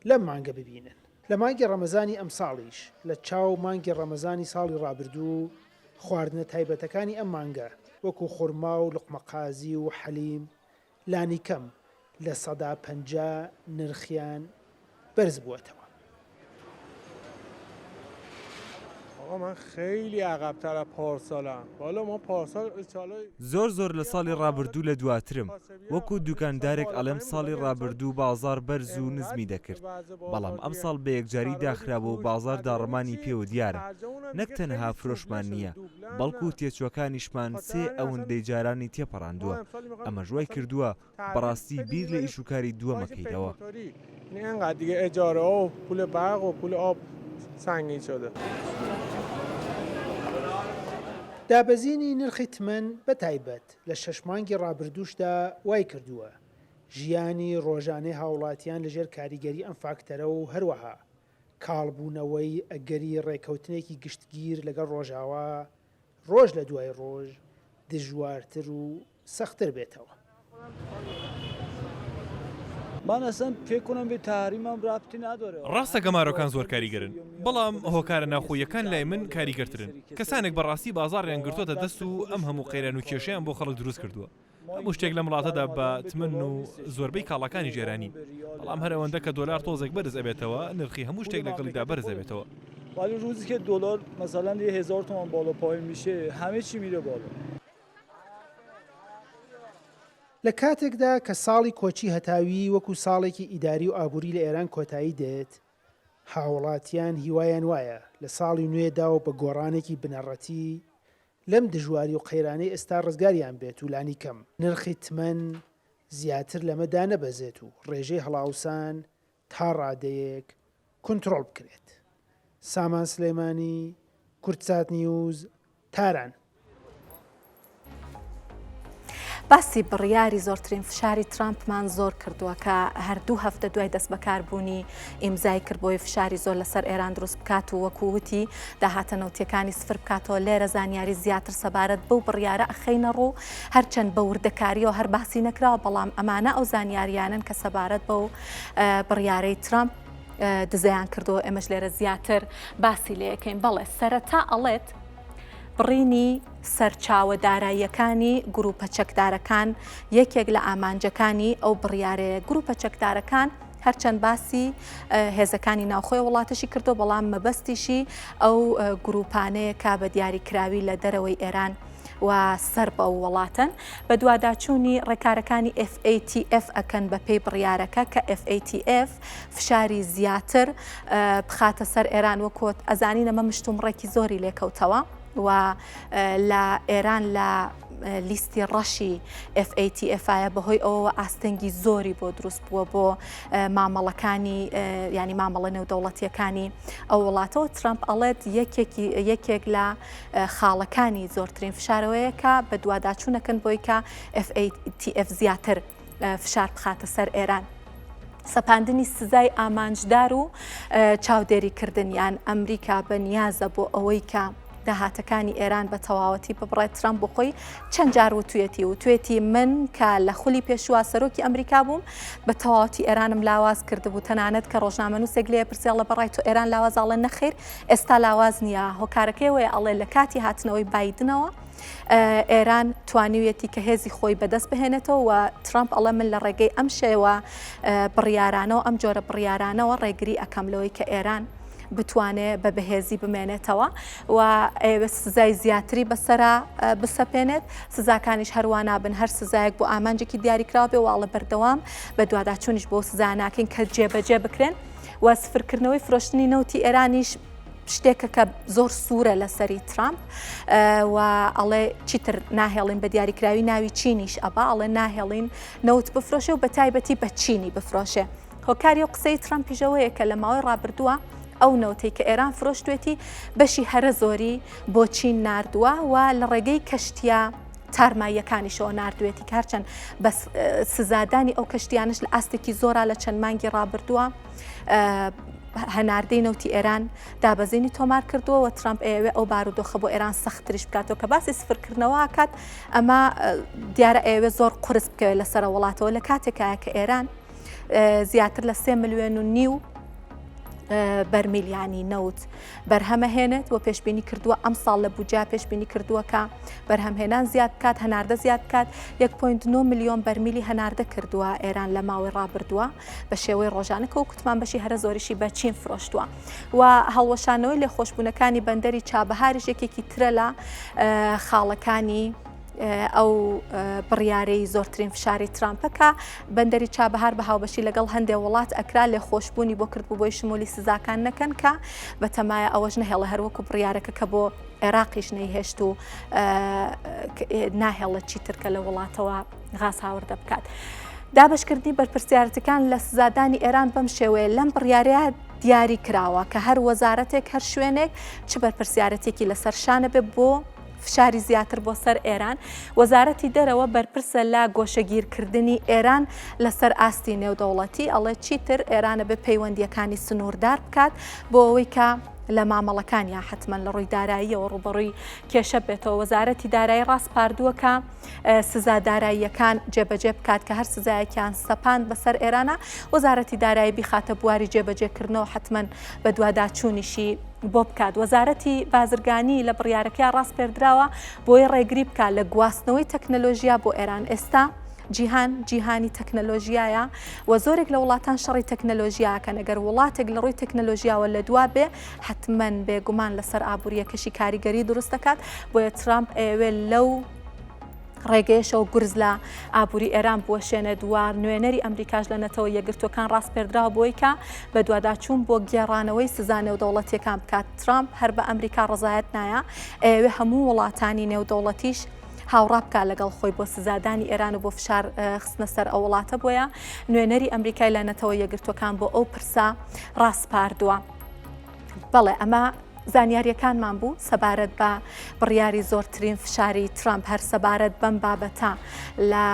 لەم مانگە ببینن. لە مانگی ڕەمەزانی ئەمساڵیش لە چاو مانگی ڕەمەزانی ساڵی ڕابردوو خواردنە تایبەتەکانی ئەم مانگە وەکو خورما و لوقمەقازی و حەلیم لانیکەم 50% نرخیان بەرزبووەتەوە. زۆر زۆر لە ساڵی ڕابردوو لە دواترم، وەکو دوکاندارێک ئەڵێم ساڵی ڕابردوو بازاڕ بەرز و نزمی دەکرد، بەڵام ئەمساڵ بە یەکجاری داخراوە و بازاڕ داڕمانی پێوە دیارە، نەک تەنها فرۆشمان نییە، بەڵکو تێچووەکانیشمان سێ ئەوندەی جارانی تێپەڕاندووە، ئەمەش وای کردووە بەڕاستی بیر لە ئیش و کاری دووەم ئەکەیتەوە. دابەزینی نرخی تمەن بە تایبەت لە شەش مانگی ڕابردووشدا وایکردووە ژیانی ڕۆژانەی هاوڵاتیان لەژێر کاریگەری ئەم فاکتەرە و هەروەها کاڵبوونەوەی ئەگەری ڕێکەوتنێکی گشتگیر لەگەڵ ڕۆژاوا ڕۆژ لە دوای ڕۆژ دژوارتر و سەختتر بێتەوە. ڕاستە گەمارۆکان زۆر کاریگەرن، بەڵام هۆکارە ناوخۆییەکان لای من کاریگەرترن. کەسانێک بەڕاستی بازاڕیان گرتۆتە دەست و ئەم هەموو قەیران و کێشەیان بۆ خەڵک دروست کردووە. هەموو شتێک لەم وڵاتەدا بە تمەن و زۆربەی کاڵاکانیش ئێرانین، بەڵام هەر ئەوەندە کە دۆلار تۆزێک بەرز ئەبێتەوە، نرخی هەموو شتێک لەگەڵیدا بەرز ئەبێتەوە. لە کاتێکدا کە ساڵی کۆچی هەتاویی وەکوو ساڵێکی ئیداری و ئابووری لە ئێران کۆتایی دێت، هاووڵاتیان هیوایان وایە لە ساڵی نوێدا و بە گۆڕانێکی بنەڕەتی لەم دژواری و قەیرانەی ئێستا ڕزگاریان بێت و لانیکەم نرخی تمەن زیاتر لەمە دانەبەزێت و ڕێژەی هەڵاوسان تا ڕادەیەک کونتڕۆڵ بکرێت. سامان سلێمانی، کوردسات نیوز، تاران. باسی بڕیاری زۆرترین فشاری ترامپمان زۆر کردووە کە هەر دوو هەفتە دوای دەستبەکاربوونی ئیمزای کرد بۆی فشاری زۆر لەسەر ئێران دروست بکات و وەکو وتی داهاتە نەوتیەکانی سفر بکاتەوە لێرە زانیاری زیاتر سەبارەت بەو بڕیارە ئەخەینە ڕوو هەرچەند بە وردەکاریەوە هەر باسی نەکراوە بەڵام ئەمانە ئەو زانیاریانن کە سەبارەت بەو بڕیارەی ترامپ دزەیان کردەوە ئێمەش لێرە زیاتر باسی لەکەین بەڵێ سەرەتا ئەڵێت بڕینی سەرچاوە داراییەکانی گروپە چەکدارەکان یەکێک لە ئامانجەکانی ئەو بڕیارەیە. گروپە چەکدارەکان هەرچەند باسی هێزەکانی ناوخۆی وڵاتشی کردو بەڵام مەبەستیشی ئەو گروپانەیە کە بە دیاریکراوی لە دەرەوەی ئێران و سەر بەو وڵاتەن. بەدواداچوونی ڕێکارەکانی FATF ئەکەن بە پێی بڕیارەکە کە FATF فشاری زیاتر بخاتە سەر ئێران وەکۆت ئەزانین ئەمە مشتومڕێکی زۆری لێکەوتەوە و لە ئێران لە لیستی ڕەشی FATF ە بەهۆی ئەوەوە ئاستەنگی زۆری بۆ دروست بووە بۆ مامەڵەکانی ینی مامەڵە نێودەوڵەتیەکانی ئەو وڵاتەوە ترامپ ئەڵێت یەکێکی یەکێک لە خاڵەکانی زۆرترین فشارەوەیە کە بەدواداچوونەکەن بۆی کە FATF زیاتر فشار بخاتە سەر ئێران. سەپاندنی سزای ئامانجدار و چاودێریکردن یان ئەمریکا بە نیازە بۆ ئەوەی کە داهاتەکانی ئێران بە تەواوەتی ببڕێت ترامپ بۆ خۆی چەند جار وتویەتی وتوێتی من کە لە خولی پێشوە سەرۆکی ئەمریکا بووم بە تەواوەتی ئێرانم لاواز کردبوو تەنانەت کە ڕۆژنامەنووسێک لێ پرسیاڵە بەڕای تۆ ئێران لاواز ئەڵێ نەخیر ئێستا لاواز نییە هۆکارەکەی ئەوەیە ئەڵێ لە کاتی هاتنەوەی بایدنەوە ئێران توانیویەتی کە هێزی خۆی بەدەست بهێنێتەوە و ترامپ ئەڵێ من لە ڕێگەی ئەم شێوە بڕیارانەوە ئەم جۆرە بڕیارانەوە ڕێگری ئەکەم لەوەی کە ئێران بتوانێ بە بەهێزی بمێنێتەوە و ئەیەوێت سزای زیاتری بەسەرا بسەپێنێت سزاکانیش هەروا نابن هەر سزایەک بۆ ئامانجێکی دیاریکراو بێ واڵە بەردەوام بە دواداچوونیش بۆ سزا ناکەین کە جێبەجێ بکرێن و سفرکردنەوەی فرۆشتنی نەوتی ئێرانیش شتێکە کە زۆر سوورە لەسەری ترامپ و ئەڵێ چیتر ناهێڵین بە دیاریکراوی ناوی چینیش ئەبا ئەڵێ ناهێڵین نەوت بفرۆشێ و بە تایبەتی بە چینی بفرۆشێ هۆکاری و قسەی ترامپیشەوەیە کە لە ماوەی ڕابردووە ئەو نەوتەی کە ئێران فرۆشتوێتی بەشی هەرە زۆری بۆ چین ناردووە و لە ڕێگەی کەشتیە تارماییەکانیشەوە ناردوێتی کە هەرچەند بە سزادانی ئەو کەشتیانش لە ئاستێکی زۆرا لە چەند مانگی ڕابردووە هەناردەی نەوتی ئێران دابەزینی تۆمار کردووە و ترامپ ئەیەوێ ئەو بارودۆخە بۆ ئێران سەختتریش بکاتەوە کە باسی سفرکردنەوە ئەکات ئەمە دیارە ئەیەوێ زۆر قورس بکەوێت لەسەر وڵاتەوە لە کاتێکایە کە ئێران زیاتر لە سێ ملیۆن و نیو بەرمیل ینی نەوت بەرهەمەهێنێت و پێشبینی کردووە ئەمساڵ لە بودجە پێشبینی کردووە کە بەرهەمهێنان زیاد بکات هەناردە زیاد بکات 1.9 ملیۆن بەرمیلی هەناردە کردووە ئێران لە ماوەی ڕابردووە بە شێوەی ڕۆژانە کە وکوتمان بەشی هەرە زۆریشی بە چین فرۆشتووە و هەڵوەشانەوەی لێخۆشبوونەکانی بەندەری چابەهاریش یەکێکی ترە لە خاڵەکانی ئەو بڕیارەی زۆرترین فشاری ترامپە کە بەندەری چابەهار بە هاوبەشی لەگەڵ هەندێ وڵات ئەکرا لێخۆشبوونی بۆ کردبوو بۆی شمولی سزاکان نەکەن کە بەتەمایە ئەوەش نەهێڵە هەروەکو بڕیارەکە کە بۆ عێراقیش نەیهێشت و ناهێڵێت چیتر کە لە وڵاتەوە غاز هاوردە بکات. دابەشکردنی بەرپرسیارەتەکان لە سزادانی ئێران بەم شێوەیە لەم بڕیارەیە دیاری کراوە کە هەر وەزارەتێک هەر شوێنێک چ بەرپرسیارەتێکی لەسەر شانە بێ بۆ فشاری زیاتر بۆ سەر ئێران. وەزارەتی دەرەوە بەرپرسە لە گۆشەگیرکردنی ئێران لەسەر ئاستی نێودەوڵەتی، ئەڵێ چیتر ئێران ئەبێ پەیوەندییەکانی سنووردار بکات بۆ ئەوەی کە. لە مامەڵەکانیا حەتمەن لە ڕووی داراییەوە ڕووبەڕووی کێشە بێتەوە. وەزارەتی دارایی ڕاسپاردووە کە سزا داراییەکان جێبەجێ بکات کە هەر سزایەکیان سەپاند بەسەر ئێرانە وەزارەتی دارایی بیخاتە بواری جێبەجێکردنەوە حەتمەن بەدواداچوونیشی بۆ بکات. وەزارەتی بازرگانی لە بڕیارەکەیا ڕاسپێردراوە بۆی ڕێگری بکات لە گواستنەوەی تەکنەلۆژیا بۆ ئێران. ئێستا جیهان جیهانی تەکنەلۆژیایە و زۆرێک لە وڵاتان شەڕی تەکنەلۆژیا ئەکەن، ئەگەر وڵاتێک لە ڕووی تەکنەلۆژیاوە لە دوا بێ حەتمەن بێگومان لەسەر ئابوورییەکەشی کاریگەری دروست دەکات، بۆیە ترامپ ئەیەوێ لەو ڕێگەیەشەوە گورز لە ئابووری ئێران بوەشێنێت و نوێنەری ئەمریکاش لە نەتەوە یەکگرتووەکان ڕاسپێردراوە بۆی کە بەدواداچوون بۆ گێڕانەوەی سزا نێودەوڵەتییەکان بکات. ترامپ هەر بە ئەمریکا ڕەزایەت نایە، ئەیەوێ هەموو وڵاتانی نێودەوڵەتیش هاوڕا بکات لەگەڵ خۆی بۆ سزادانی ئێران و بۆ فشار خستنە سەر ئەو وڵاتە بۆیە نوێنەری ئەمریکای لە نەتەوە یەکگرتووەکان بۆ ئەو پرسە ڕاسپاردووە. بەڵێ ئەمە زانیاریەکانمان بوو سەبارەت بە بڕیاری زۆرترین فشاری ترامپ هەر سەبارەت بەم بابەتە لە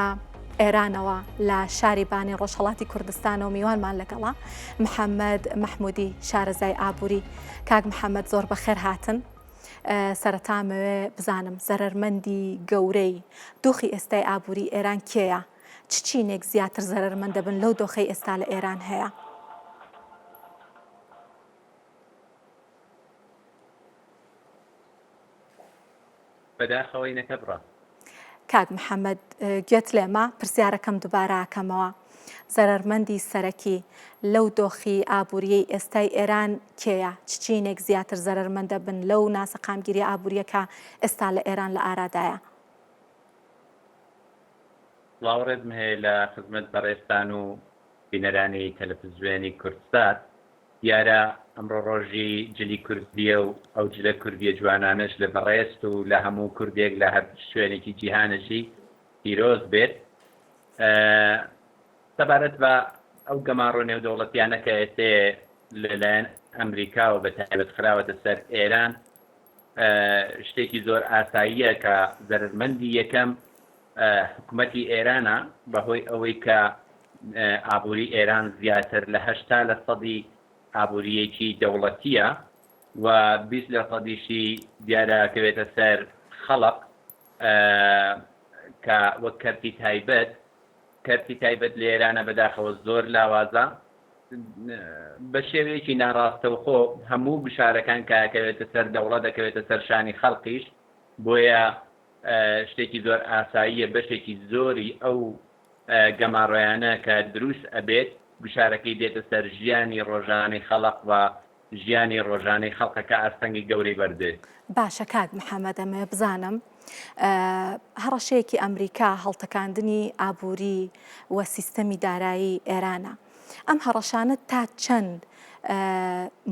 ئێرانەوە لە شاری بانی ڕۆژهڵاتی کوردستانەوە میوانمان لەگەڵە محەممەد مححمودی شارەزای ئابووری کاک محەممەد زۆر بەخێر هاتن. سەرەتا ئەمەوێ بزانم زەرەرمەندی گەورەی دۆخی ئێستای ئابووری ئێران کێیە؟ چ چینێک زیاتر زەرەرمەند دەبن لەو دۆخەی ئێستا لە ئێران هەیە؟ بەداخەوە اینەکە بڕا. کاک محەمەد گوێت لێمە؟ پرسیارەکەم دوبارە ئەکەمەوە. زەرەرمەندی سەرەکی لەو دۆخی ئابووریەی ئێستای ئێران کێیە؟ چ چینێک زیاتر زەرەرمەند دەبن لەو ناسەقامگیریە ئابووریە کە ئێستا لە ئێران لە ئارادایە؟ سڵاو ڕێزم هەیە لە خزمەت بەڕێزتان و بینەرانی تەلەفزوێنی کوردسات. دیارە ئەمڕۆ ڕۆژی جلی کوردیە و ئەو جلە کوردیە جوانانەش لە بەڕێزت و لە هەموو کوردێک لە هەر شوێنێکی جیهانەژی پیرۆز بێت. سەبارەت بە ئەو گەماڕۆ نێودەوڵەتیانە کە ئێستێ لەلایەن ئەمریکاوە بە تایبەت خراوەتە سەر ئێران شتێکی زۆر ئاساییە کە زەرەرمەندی یەکەم حکومەتی ئێرانە بەهۆی ئەوەی کە ئابووری ئێران زیاتر لە 80 لە سەدی ئابووریەکی دەوڵەتیە و 20 لە سەدیشی دیارە کەوێتە سەر خەڵق کە وەک کەرتی تایبەت، کەرتی تایبەت لە ئێرانە بەداخەوە زۆر لاوازە، بە شێوەیەکی ناڕاستەوخۆ هەموو گوشارەکان کە ئەکەوێتە سەر دەوڵەت ئەکەوێتە سەر شانی خەڵقیش، بۆیە شتێکی زۆر ئاساییە بەشێکی زۆری ئەو گەماڕۆیانە کە دروست ئەبێت گوشارەکەی دێتە سەر ژیانی ڕۆژانەی خەڵق و ژیانی ڕۆژانەی خەڵقەکە ئاستەنگی گەورەی بەردێت. باشە کاک محەمەد ئەمەوێ بزانم هەڕەشەیەکی ئەمریکا هەڵتەکاندنی ئابووری و سیستەمی دارایی ئێرانە ئەم هەڕەشانە تا چەند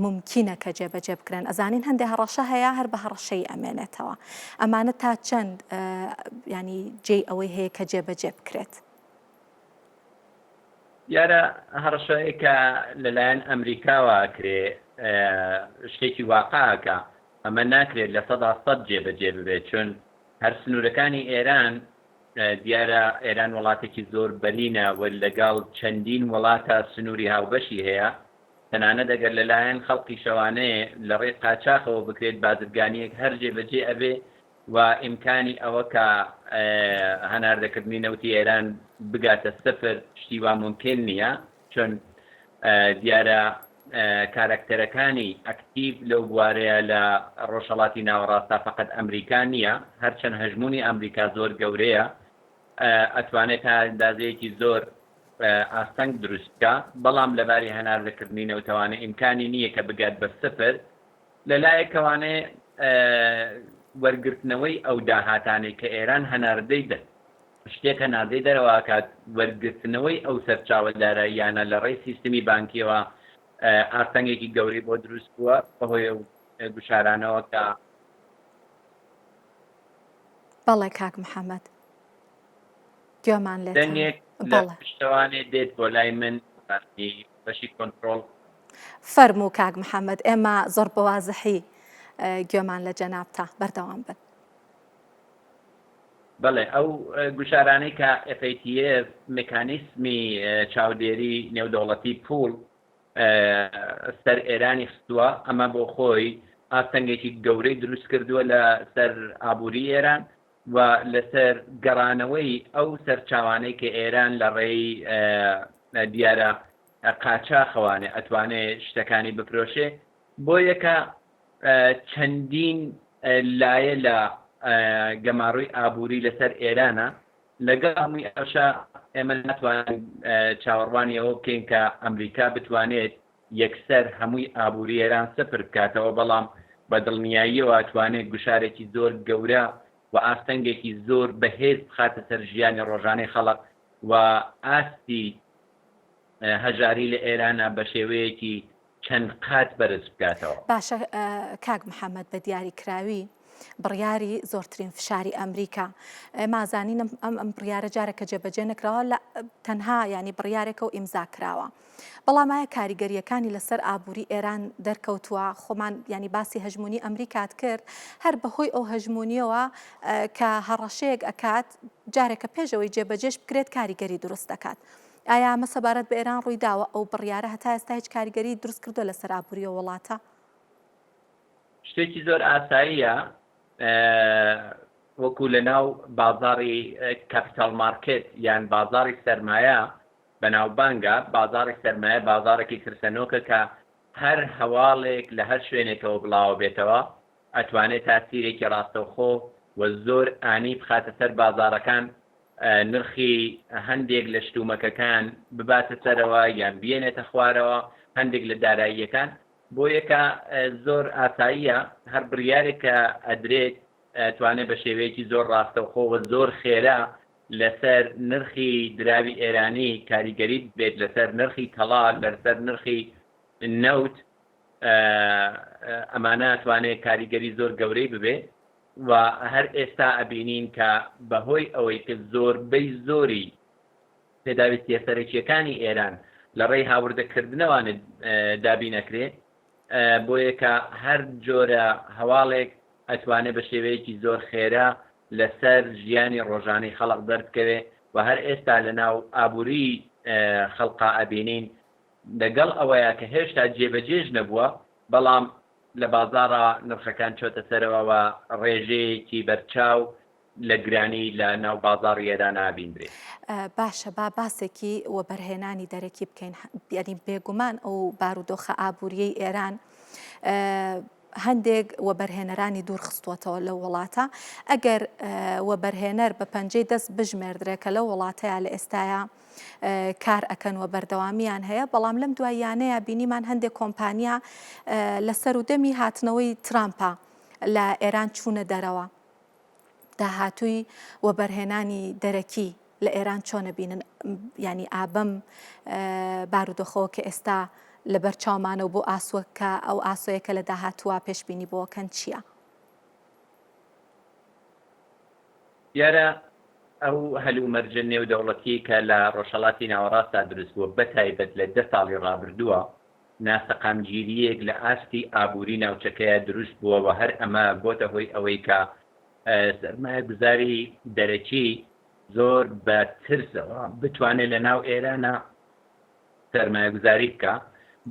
مومکینە کە جێبەجێ بکرێن ئەزانین هەندێ هەڕەشە هەیە هەر بە هەڕەشەی ئەمێنێتەوە ئەمانە تا چەند ینی جێی ئەوەی هەیە کە جێبەجێ بکرێت. دیارە هەڕەشەیەک کە لەلایەن ئەمریکاوە ئەکرێ شتێکی واقعەکە ئەمە ناکرێت 100% جێبەجێ ببێت چون هەر سنوورەکانی ئێران دیارە ئێران وڵاتێکی زۆر بەرینە و لەگەڵ چەندین وڵاتە سنووری هاوبەشی هەیە تەنانەت ئەگەر لەلایەن خەڵقیشەوانەیە لە ڕێی قاچاخەوە بکرێت بازرگانیەک هەر جێبەجێ ئەبێ و ئیمکانی ئەوە کە هەناردەکردنی نەوتی ئێران بگاتە سفر شتی وا مومکین نییە چون دیارە کارەکتەرەکانی ئەکتیڤ لەو بوارەیە لە ڕۆژهەڵاتی ناوەڕاستا فقط ئەمریکا نییە هەرچەند هەژمونی ئەمریکا زۆر گەورەیە ئەتوانێت تا ئەندازەیەکی زۆر ئاستەنگ دروست بکە بەڵام لەباری هەناردەکردنی نەوتەوانە ئیمکانی نییە کە بگات بە سفر لەلایەکەوانێ وەرگرتنەوەی ئەو داهاتانەی کە ئێران هەناردەی شتێک هەناردەی دەرەوە ئەکات، وەرگرتنەوەی ئەو سەرچاوە داراییانە لە ڕێی سیستمی بانکییەوە ئاستەنگێکی گەورەی بۆ دروست بووە بەهۆی ئەو گوشارانەوە کە. بەڵێ کاک محەمەد گوێمان لێتە. دەنگێک لە پشتەوانێ دێت بۆ لای من بەشی کۆنترۆڵ. فەرموو کاک محەمەد ئێمە زۆر بە وازحی گوێمان لە جەنابتە بەردەوام بن. بەڵێ ئەو گوشارانەی کە FATF مکانیسمی چاودێری نێودەوڵەتی پوڵ. سەر ئێرانی خستووە، ئەمە بۆ خۆی ئاستەنگێکی گەورەی دروست کردووە لە سەر ئابووری ئێران و لەسەر گەڕانەوەی ئەو سەرچاوانەی کە ئێران لە ڕێی دیارە قاچاخەوانێ ئەتوانێ شتەکانی بفرۆشێ بۆیەکە چەندین لایە لە گەماڕۆی ئابووری لەسەر ئێرانە لەگەڵ هەمووی ئەوشا ئێمە ناتوانین چاوەڕوانی ئەوە بکەین کە ئەمریکا بتوانێت یەکسەر هەمووی ئابووری ئێران سفر بکاتەوە، بەڵام بە دڵنیاییەوە ئەتوانێت گوشارێکی زۆر گەورە و ئاستەنگێکی زۆر بەهێز بخاتە سەر ژیانی ڕۆژانەی خەڵک و ئاستی هەژاری لە ئێرانە بە شێوەیەکی چەند قات بەرز بکاتەوە. باشە کاک محەمەد بە دیاریکراوی بڕیاری زۆرترین فشاری ئەمریکا ئێمە زانین ئەم ئەم بڕیارە جارێکە جێبەجێ نەکراوە لە تەنها ینی بڕیارێکە و ئیمزا کراوە بەڵام ئایا کاریگەریەکانی لەسەر ئابووری ئێران دەرکەوتووە خۆمان ینی باسی هەژمونی ئەمریکات کرد هەر بەهۆی ئەو هەژمونیەوە کە هەڕەشەیەک ئەکات جارێکە پێشەوەی جێبەجێش بکرێت کاریگەری دروست دەکات ئایا ئەمە سەبارەت بە ئێران ڕوویداوە؟ ئەو بڕیارە هەتا ئێستا هیچ کاریگەریی دروست کردووە لەسەر ئابووری ئەو وڵاتە؟ شتێکی زۆر ئاساییە وەکو لە ناو بازاڕی capital market یان بازاڕی سەرمایە بەناوبانگە، بازاڕی سەرمایە بازاڕێکی ترسەنۆکە کە هەر هەواڵێک لە هەر شوێنێکەوە بڵاوە بێتەوە ئەتوانێت تاسیرێکی ڕاستەوخۆ و زۆر ئانی بخاتە سەر بازاڕەکان نرخی هەندێک لە شتومەکەکان بباتە سەرەوە یان بیێنێتە خوارەوە هەندێک لە داراییەکان بۆیەکە زۆر ئاساییە هەر بڕیارێک کە ئەدرێت توانێت بە شێوەیەکی زۆر ڕاستەوخۆ و زۆر خێرا لەسەر نرخی دراوی ئێرانی کاریگەری بێت لەسەر نرخی تەڵا لەسەر نرخی نەوت ئەمانە توانێت کاریگەری زۆر گەورەی ببێ و هەر ئێستا ئەبینین کە بە هۆی ئەوەی کە زۆربەی زۆری پێداویستیە سەرەکیەکانی ئێران لە ڕێی هاوردەکردنەوە دابین ئەکرێ بۆیە کە هەر جۆرە هەواڵێک ئەتوانێ بە شێوەیەکی زۆر خێرا لەسەر ژیانی ڕۆژانەی خەڵق دەربکەوێ و هەر ئێستا لە ناو ئابووری خەڵقا ئەبینین لەگەڵ ئەوەیە کە هێشتا جێبەجێش نەبووە بەڵام لە بازاڕا نرخەکان چۆتە سەرەوە و ڕێژەیەکی بەرچاو لە گرانی لە ناو بازاڕی ئێرانا ئەبیندرێ. باشە با باسێکی وەبەرهێنانی دەرەکی بکەین یانی بێگومان ئەو بارودۆخە ئابووریەی ئێران هەندێک وەبەرهێنەرانی دوور خستووەتەوە لەو وڵاتە ئەگەر وەبەرهێنەر بە پەنجەی دەست بژمێردرێ کە لەو وڵاتەیە لە ئێستایا کار ئەکەن و بەردەوامیان هەیە، بەڵام لەم دواییانەیا بینیمان هەندێک کۆمپانیا لە سەرودەمی هاتنەوەی ترامپا لە ئێران چوونە دەرەوە. داهاتووی وەبەرهێنانی دەرەکی لە ئێران چۆنە بینن ینی ئابەم بارودۆخەوە کە ئێستا لەبەر چاومانە و بۆ ئاسوەکە ئەو ئاسۆیە کە لە داهاتووە پێشبینی بۆکەن چییە؟ دیارە ئەو هەلومەرجە نێودەوڵەتیەی کە لە ڕۆژهەڵاتی ناوەڕاستدا دروست بووە، بەتایبەت لە دە ساڵی ڕابردووە، ناسەقامگیرییەک لە ئاستی ئابووری ناوچەکەیا دروست بووە و هەر ئەمە بۆتە هۆی ئەوەی کە سەرمایەگوزاری دەرەکی زۆر بە ترسەوە بتوانێت لە ناو ئێرانە سەرمایەگوزاری بکا،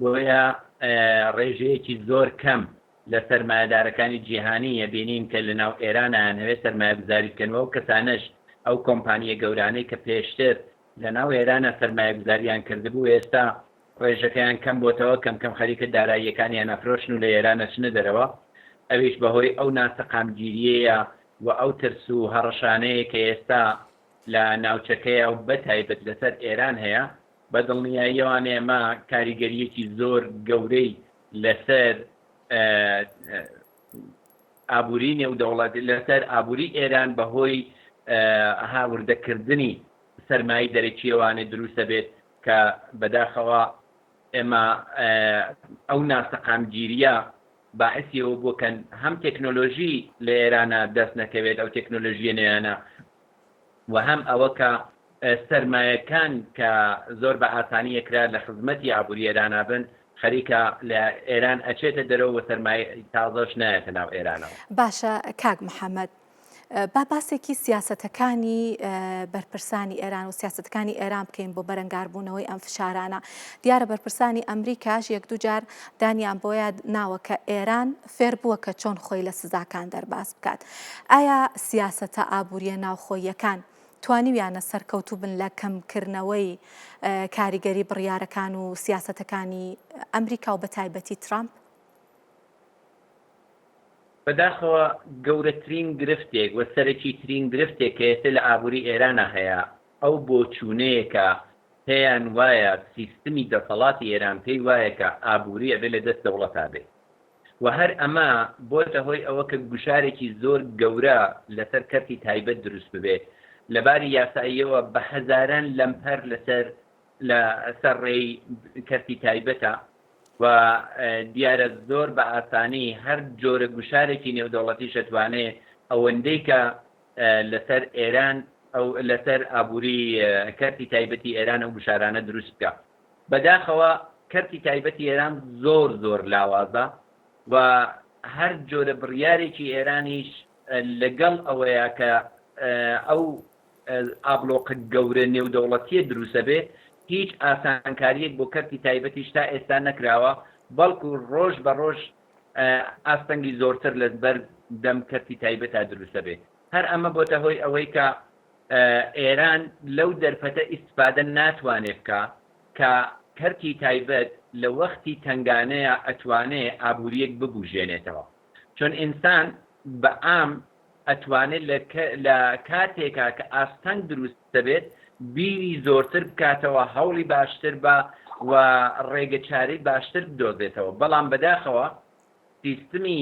بۆیە ڕێژەیەکی زۆر کەم لە سەرمایەدارەکانی جیهانی ئەبینین کە لە ناو ئێران ئەیانهەوێت سەرمایەگوزاری بکەن و ئەو کەسانەش ئەو کۆمپانییە گەورانەی کە پێشتر لە ناو ئێرانە سەرمایەگوزاریان کردبوو ئێستا ڕێژەکەیان کەم بۆتەوە کەم کەم خەریکە داراییەکانیان ئەفرۆشن و لە ئێران ئەچنە دەرەوە ئەویش بەهۆی ئەو ناسەقامگیرییەیە و ئەو ترس و هەڕەشانەیە کە ئێستا لە ناوچەکەیە و بەتایبەت لەسەر ئێران هەیە بە دڵنیاییەوانێ ئەمە کاریگەرییەکی زۆر گەورەی لەسەر ئابووری نێودەوڵەت لەسەر ئابووری ئێران بەهۆی هاوردەکردنی سەرمایەی دەرەکییەوانێ دروست دەبێت کە بەداخەوە ئێمە ئەو ناسەقامگیرییە باعسی ئەوە بووە کە هەم تێکنۆلۆژی لە ئێرانە دەست نەکەوێت ئەو تێکنۆلۆژییە نوێیانە و هەم ئەوە کە سەرمایەکان کە زۆر بە ئاسانی ئەکرا لە خزمەتی ئابووری ئێرانا بن، خەریکە لە ئێران ئەچێتە دەرەوە و سەرمایەی تازەش نایەتە ناو ئێرانەوە. باشە کاک محەمەد. با باسێکی سیاسەتەکانی بەرپرسانی ئێران و سیاسەتەکانی ئێران بکەین بۆ بەرەنگاربوونەوەی ئەم فشارانە. دیارە بەرپرسانی ئەمریکاش یەک دووجار دانیان بۆیە ناوە کە ئێران فێر بووە کە چۆن خۆی لە سزاکان دەرباز بکات. ئایا سیاسەتە ئابوورییە ناوخۆییەکان توانیویانە سەرکەوتوو بن لە کەمکردنەوەی کاریگەری بڕیارەکان و سیاسەتەکانی ئەمریکا و بەتایبەتی ترامپ؟ بەداخەوە گەورەترین گرفتێک و سەرەکیترین گرفتێک کە ئێستە لە ئابووری ئێرانا هەیە ئەو بۆچوونەیە کە پێیان وایە سیستمی دەسەڵاتی ئێران پێی وایە کە ئابووری ئەبێ لە دەست دەوڵەتا بێ و هەر ئەمە بۆتە هۆی ئەوە کە گوشارێکی زۆر گەورە لەسەر کەرتی تایبەت دروست ببێ لە باری یاساییەوە بە هەزاران لەمپەر لەسەر لە سەر ڕێی کەرتی تایبەتە و دیارە زۆر بە ئاسانی هەر جۆرە گوشارێکی نێودەوڵەتیش ئەتوانێ ئەوەندەی کە لەسەر ئێران ئەو لەسەر ئابووری کەرتی تایبەتی ئێران ئەو گوشارانە دروست بکا. بەداخەوە کەرتی تایبەتی ئێران زۆر زۆر لاوازە و هەر جۆرە بڕیارێکی ئێرانیش لەگەڵ ئەوەیە کە ئەو ئابڵۆقە گەورە نێودەوڵەتییە دروستەبێ، هیچ ئاسانکارییەک بۆ کەرتی تایبەتیش تا ئێستا نەکراوە، بەڵکو ڕۆژ بە ڕۆژ ئاستەنگی زۆرتر لە بەر دەم کەرتی تایبەتا دروستەبێ. هەر ئەمە بۆتە هۆی ئەوەی کە ئێران لەو دەرفەتە ئیستفادە ناتوانێ بکا کە کەرتی تایبەت لە وەختی تەنگانەیا ئەتوانێ ئابوورییەک ببوژێنێتەوە. چون ئینسان بە عام ئەتوانێت لە لە کاتێکا کە ئاستەنگ دروست دەبێت بیری زۆرتر بکاتەوە هەوڵی باشتر بە و ڕێگە چارەی باشتر بدۆزێتەوە بەڵام بەداخەوە سیستمی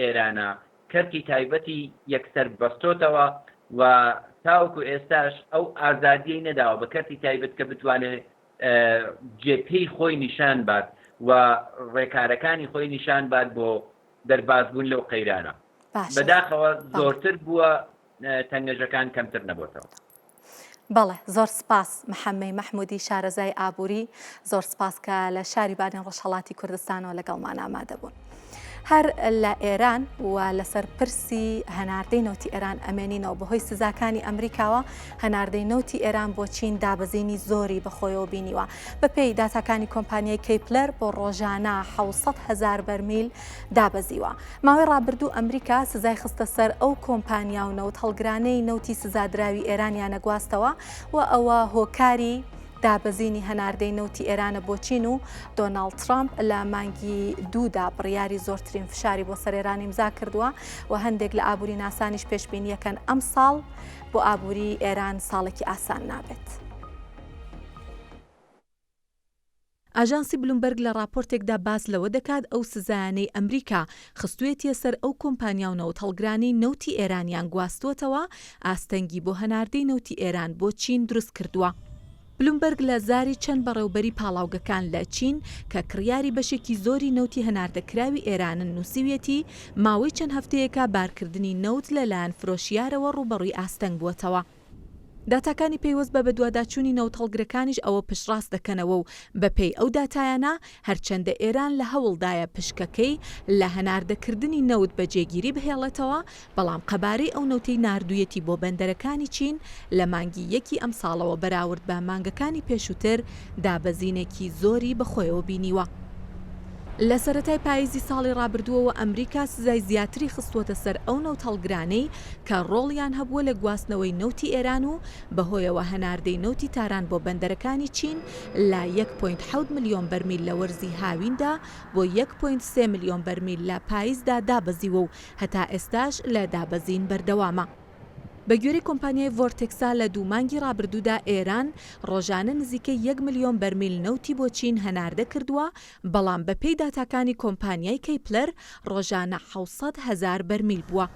ئێرانە کەرتی تایبەتی یەکسەر بەستۆتەوە و تاوەکو ئێستاش ئەو ئازادیەی نەداوە بە کەرتی تایبەت کە بتوانێت جێ پێی خۆی نیشان بات و ڕێکارەکانی خۆی نیشان بات بۆ دەربازبوون لەو قەیرانە. باشە بەداخەوە بەڵێ. زۆرتر بووە تەنگەژەکان کەمتر نەبۆتەوە. بەڵێ زۆر سپاس محەمەی مەحمودی شارەزای ئابووری زۆر سپاس کە لە شاری بانەی ڕۆژهەڵاتی کوردستانەوە لەگەڵمان ئامادە بوون. هەر لە ئێران و لەسەر پرسی هەناردەی نەوتی ئێران ئەمێنینەوە بەهۆی سزاکانی ئەمریکاوە هەناردەی نەوتی ئێران بۆ چین دابەزینی زۆری بەخۆیەوە بینیوە بەپێی داتاکانی کۆمپانیای کەیپلەر بۆ ڕۆژانە 600 هەزار بەرمیل دابەزیوە ماوەی ڕابردوو ئەمریکا سزای خستە سەر ئەو کۆمپانیا و نەوت هەڵگرانەی نەوتی سزادراوی ئێرانیانە گواستەوە و ئەوە هۆکاری دابەزینی هەناردەی نەوتی ئێرانە بۆ چین و دۆناڵد ترامپ لە مانگی دوودا بڕیاری زۆرترین فشاری بۆ سەر ئێران ئیمزا کردووە و هەندێک لە ئابووری ناسانیش پێشبینیەکەن ئەمساڵ بۆ ئابووری ئێران ساڵێکی ئاسان نابێت. ئاژانسی بلومبەرگ لە ڕاپۆرتێکدا باس لەوە دەکات ئەو سزایانەی ئەمریکا خستوویەتیە سەر ئەو کۆمپانیا و نەوتهەڵگرانەی نەوتی ئێرانیان گواستووەتەوە، ئاستەنگی بۆ هەناردەی نەوتی ئێران بۆ چین دروست کردووە. بلومبەرگ لە زاری چەند بەڕێوبەری پاڵاوگەکان لە چین کە کڕیاری بەشێکی زۆری نەوتی هەناردەکراوی ئێرانن نووسیویەتی، ماوەی چەند هەفتەیەکە بارکردنی نەوت لە لایەن فرۆشیارەوە ڕووبەڕووی ئاستەنگ بووەتەوە. داتاکانی پەیوەست بە بەدواداچوونی نەوتهەڵگرەکانیش ئەوە پشتڕاست دەکەنەوە و بەپێی ئەو داتایانە، هەرچەندە ئێران لە هەوڵدایە پشکەکەی لە هەناردەکردنی نەوت بە جێگیری بهێڵێتەوە، بەڵام قەبارەی ئەو نەوتەی ناردوویەتی بۆ بەندەرەکانی چین لە مانگی یەکی ئەمساڵەوە بەراورد بە مانگەکانی پێشووتر دابەزینێکی زۆری بەخۆیەوە بینیوە. لە سەرەتای پاییزی ساڵی ڕابردووەوە ئەمریکا سزای زیاتری خستووەتە سەر ئەو نەوتهەڵگرانەی کە ڕۆڵیان هەبووە لە گواستنەوەی نەوتی ئێران و بەهۆیەوە هەناردەی نەوتی تاران بۆ بەندەرەکانی چین لە یەک point حەوت ملیۆن بەرمیل لە وەرزی هاویندا بۆ یەک point سێ ملیۆن بەرمیل لە پاییزدا دابەزیوە و هەتا ئێستاش لە دابەزین بەردەوامە. بەگوێرەی کۆمپانیای ڤۆرتێکسا لە دوو مانگی ڕابردوودا ئێران ڕۆژانە نزیکەی یەک ملیۆن بەرمیل نەوتی بۆ چین هەناردە کردووە، بەڵام بەپێی داتاکانی کۆمپانیای کەیپلەر ڕۆژانە 700 هەزار بەرمیل بووە.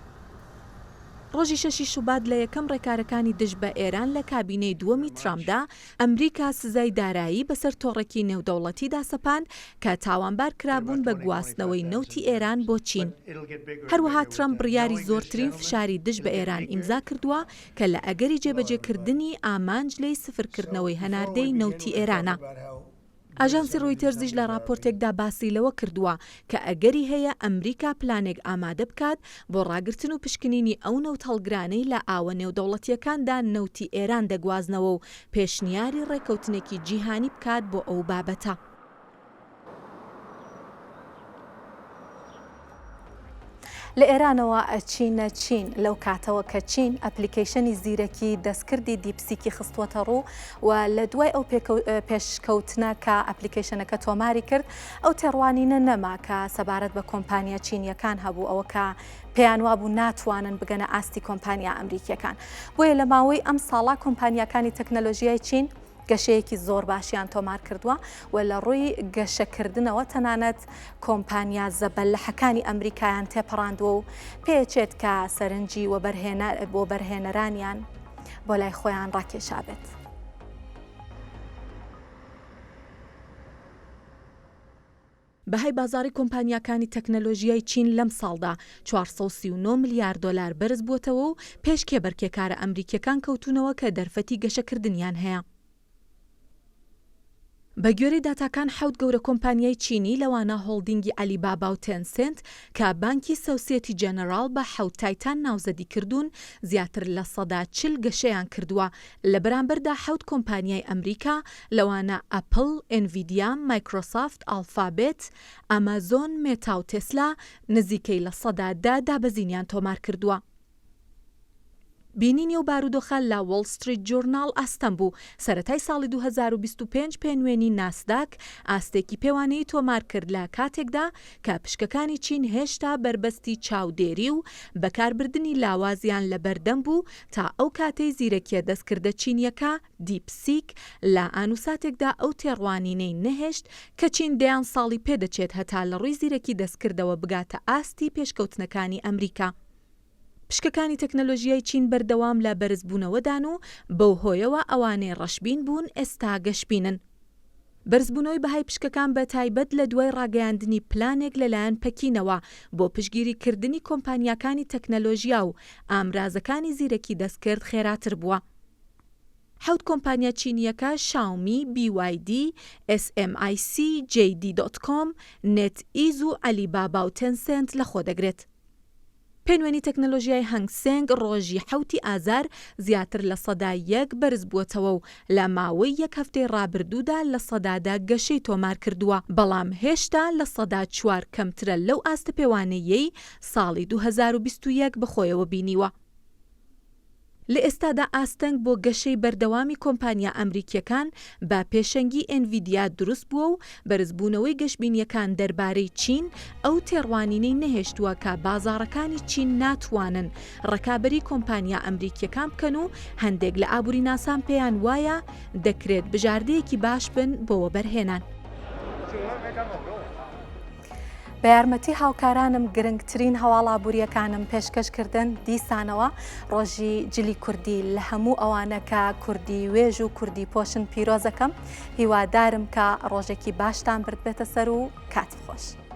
ڕۆژی شەشی شوبات لە یەکەم ڕێکارەکانی دژ بە ئێران لە کابینەی دووەمی ترامپدا، ئەمریکا سزای دارایی بەسەر تۆڕێکی نێودەوڵەتیدا سەپاند کە تاوانبار کرابوون بە گواستنەوەی نەوتی ئێران بۆ چین. هەروەها ترەمپ بڕیاری زۆرترین فشاری دژ بە ئێران ئیمزا کردووە کە لە ئەگەری جێبەجێکردنی ئامانج لێی سفرکردنەوەی هەناردەی نەوتی ئێرانە. ئاژانسی ڕۆیتەرزیش لە ڕاپۆرتێکدا باسی لەوە کردووە کە ئەگەری هەیە ئەمریکا پلانێک ئامادە بکات بۆ ڕاگرتن و پشکنینی ئەو نەوتهەڵگرانەی لە ئاوە نێودەوڵەتییەکاندا نەوتی ئێران دەگوازنەوە و پێشنیاری ڕێککەوتنێکی جیهانی بکات بۆ ئەو بابەتە. لە ئێرانەوە ئەچینە چین، لەو کاتەوە کە چین ئەپلیکەیشەنی زیرەکی دەستکردی دیپسیکی خستووەتە ڕوو و لە دوای ئەو پێشکەوتنە کە ئەپلیکەیشەنەکە تۆماری کرد ئەو تێڕوانینە نەما کە سەبارەت بە کۆمپانیا چینیەکان هەبوو ئەوە کە پێیان وابوو ناتوانن بگەنە ئاستی کۆمپانیا ئەمریکیەکان بۆیە لە ماوەی ئەم ساڵا کۆمپانیاکانی تەکنەلۆژیای چین گەشەیەکی زۆر باشیان تۆمار کردووە و لە ڕووی گەشەکردنەوە تەنانەت کۆمپانیا زەبەلەحەکانی ئەمریکایان تێپەڕاندووە و پێچێت کە سەرنجی وەبەرهێنەرانیان بۆ لای خۆیان ڕاکێشابێت. بەهای بازاڕی کۆمپانیاکانی تەکنەلۆژیای چین لەمساڵدا 439 ملیار دۆلار بەرزبووەتەوە و پێش کێبەرکێکارە ئەمریکییەکان کەوتوونەوە کە دەرفەتی گەشەکردنیان هەیە. بەگوێرەی داتاکان حەوت گەورە کۆمپانیای چینی لەوانە هۆڵدینگی عەلی بابا و تێنسێنت کە بانکی سۆسیەتی جەنەراڵ بە حەوت تایتان ناوزەدی کردوون زیاتر 40% گەشەیان کردووە لە بەرامبەردا حەوت کۆمپانیای ئەمریکا لەوانە ئەپڵ، ئێنڤیدیا، مایکرۆسافت، ئاڵفابێت، ئامازۆن، مێتا و تێسلا نزیکەی 10% دابەزینیان تۆمارکردووە. بینینی ئەو بارودۆخە لە وۆڵ ستریت جورناڵ ئاستەم بوو، سەرەتای ساڵی 2025 پێنوێنی ناسداک ئاستێکی پێوانەیی تۆمارکرد لە کاتێکدا کە پشکەکانی چین هێشتا بەربەستی چاودێری و بەکاربردنی لاوازیان لەبەردەم بوو تا ئەو کاتەی زیرەکیە دەستکردە چینیەکە دیپسیک لە ئانوساتێکدا ئەو تێڕوانینەی نەهێشت کە چین دەیان ساڵی پێدەچێت هەتا لەڕووی زیرەکی دەستکردەوە بگاتە ئاستی پێشکەوتنەکانی ئەمریکا. پشکەکانی تەکنەلۆژیای چین بەردەوام لە بەرزبوونەوەدان و بەو هۆیەوە ئەوانەی ڕەشبین بوون ئێستا گەشبینن. بەرزبوونەوەی بەهای پشکەکان بە تایبەت لە دوای ڕاگەیاندنی پلانێک لەلایەن پەکینەوە بۆ پشتگیریکردنی کۆمپانیاکانی تەکنەلۆژیا و ئامرازەکانی زیرەکی دەستکرد خێراتر بووە. حەوت کۆمپانیا چینییەکە شاومی، بی وای دی، ئێس ئێم ئای سی، جەی دی دۆت کۆم، نێت ئیز و عەلی بابا و تێنسێنت لەخۆدەگرێت. پێنوێنی تەکنەلۆژیای هەنگ سێنگ ڕۆژی حەوتی ئازار زیاتر 1% بەرزبووەتەوە و لە ماوەی یەک هەفتەی ڕابردوودا 10% گەشەی تۆمارکردووە، بەڵام هێشتا 4% کەمترە لەو ئاستە پێوانەییەی ساڵی 2021 بەخۆیەوە بینیوە. لە ئێستادا ئاستەنگ بۆ گەشەی بەردەوامی کۆمپانیا ئەمریکییەکان بە پێشەنگی ئێنڤیدیا دروست بووە و بەرزبوونەوەی گەشبینییەکان دەربارەی چین ئەو تێڕوانینەی نەهێشتووە کە بازاڕەکانی چین ناتوانن ڕکابەری کۆمپانیا ئەمریکییەکان بکەن و هەندێک لە ئابووریناسان پێیان وایە دەکرێت بژاردەیەکی باش بن بۆ وەبەرهێنان. بە یارمەتی هاوکارانم گرنگترین هەواڵ ئابووریەکانم پێشکەش کردن دیسانەوە ڕۆژی جلی کوردی لە هەموو ئەوانە کە کوردی وێژ و کوردی پۆشن پیرۆزەکەم هیوادارم کە ڕۆژێکی باشتان بردبێتە سەر و کات خۆش.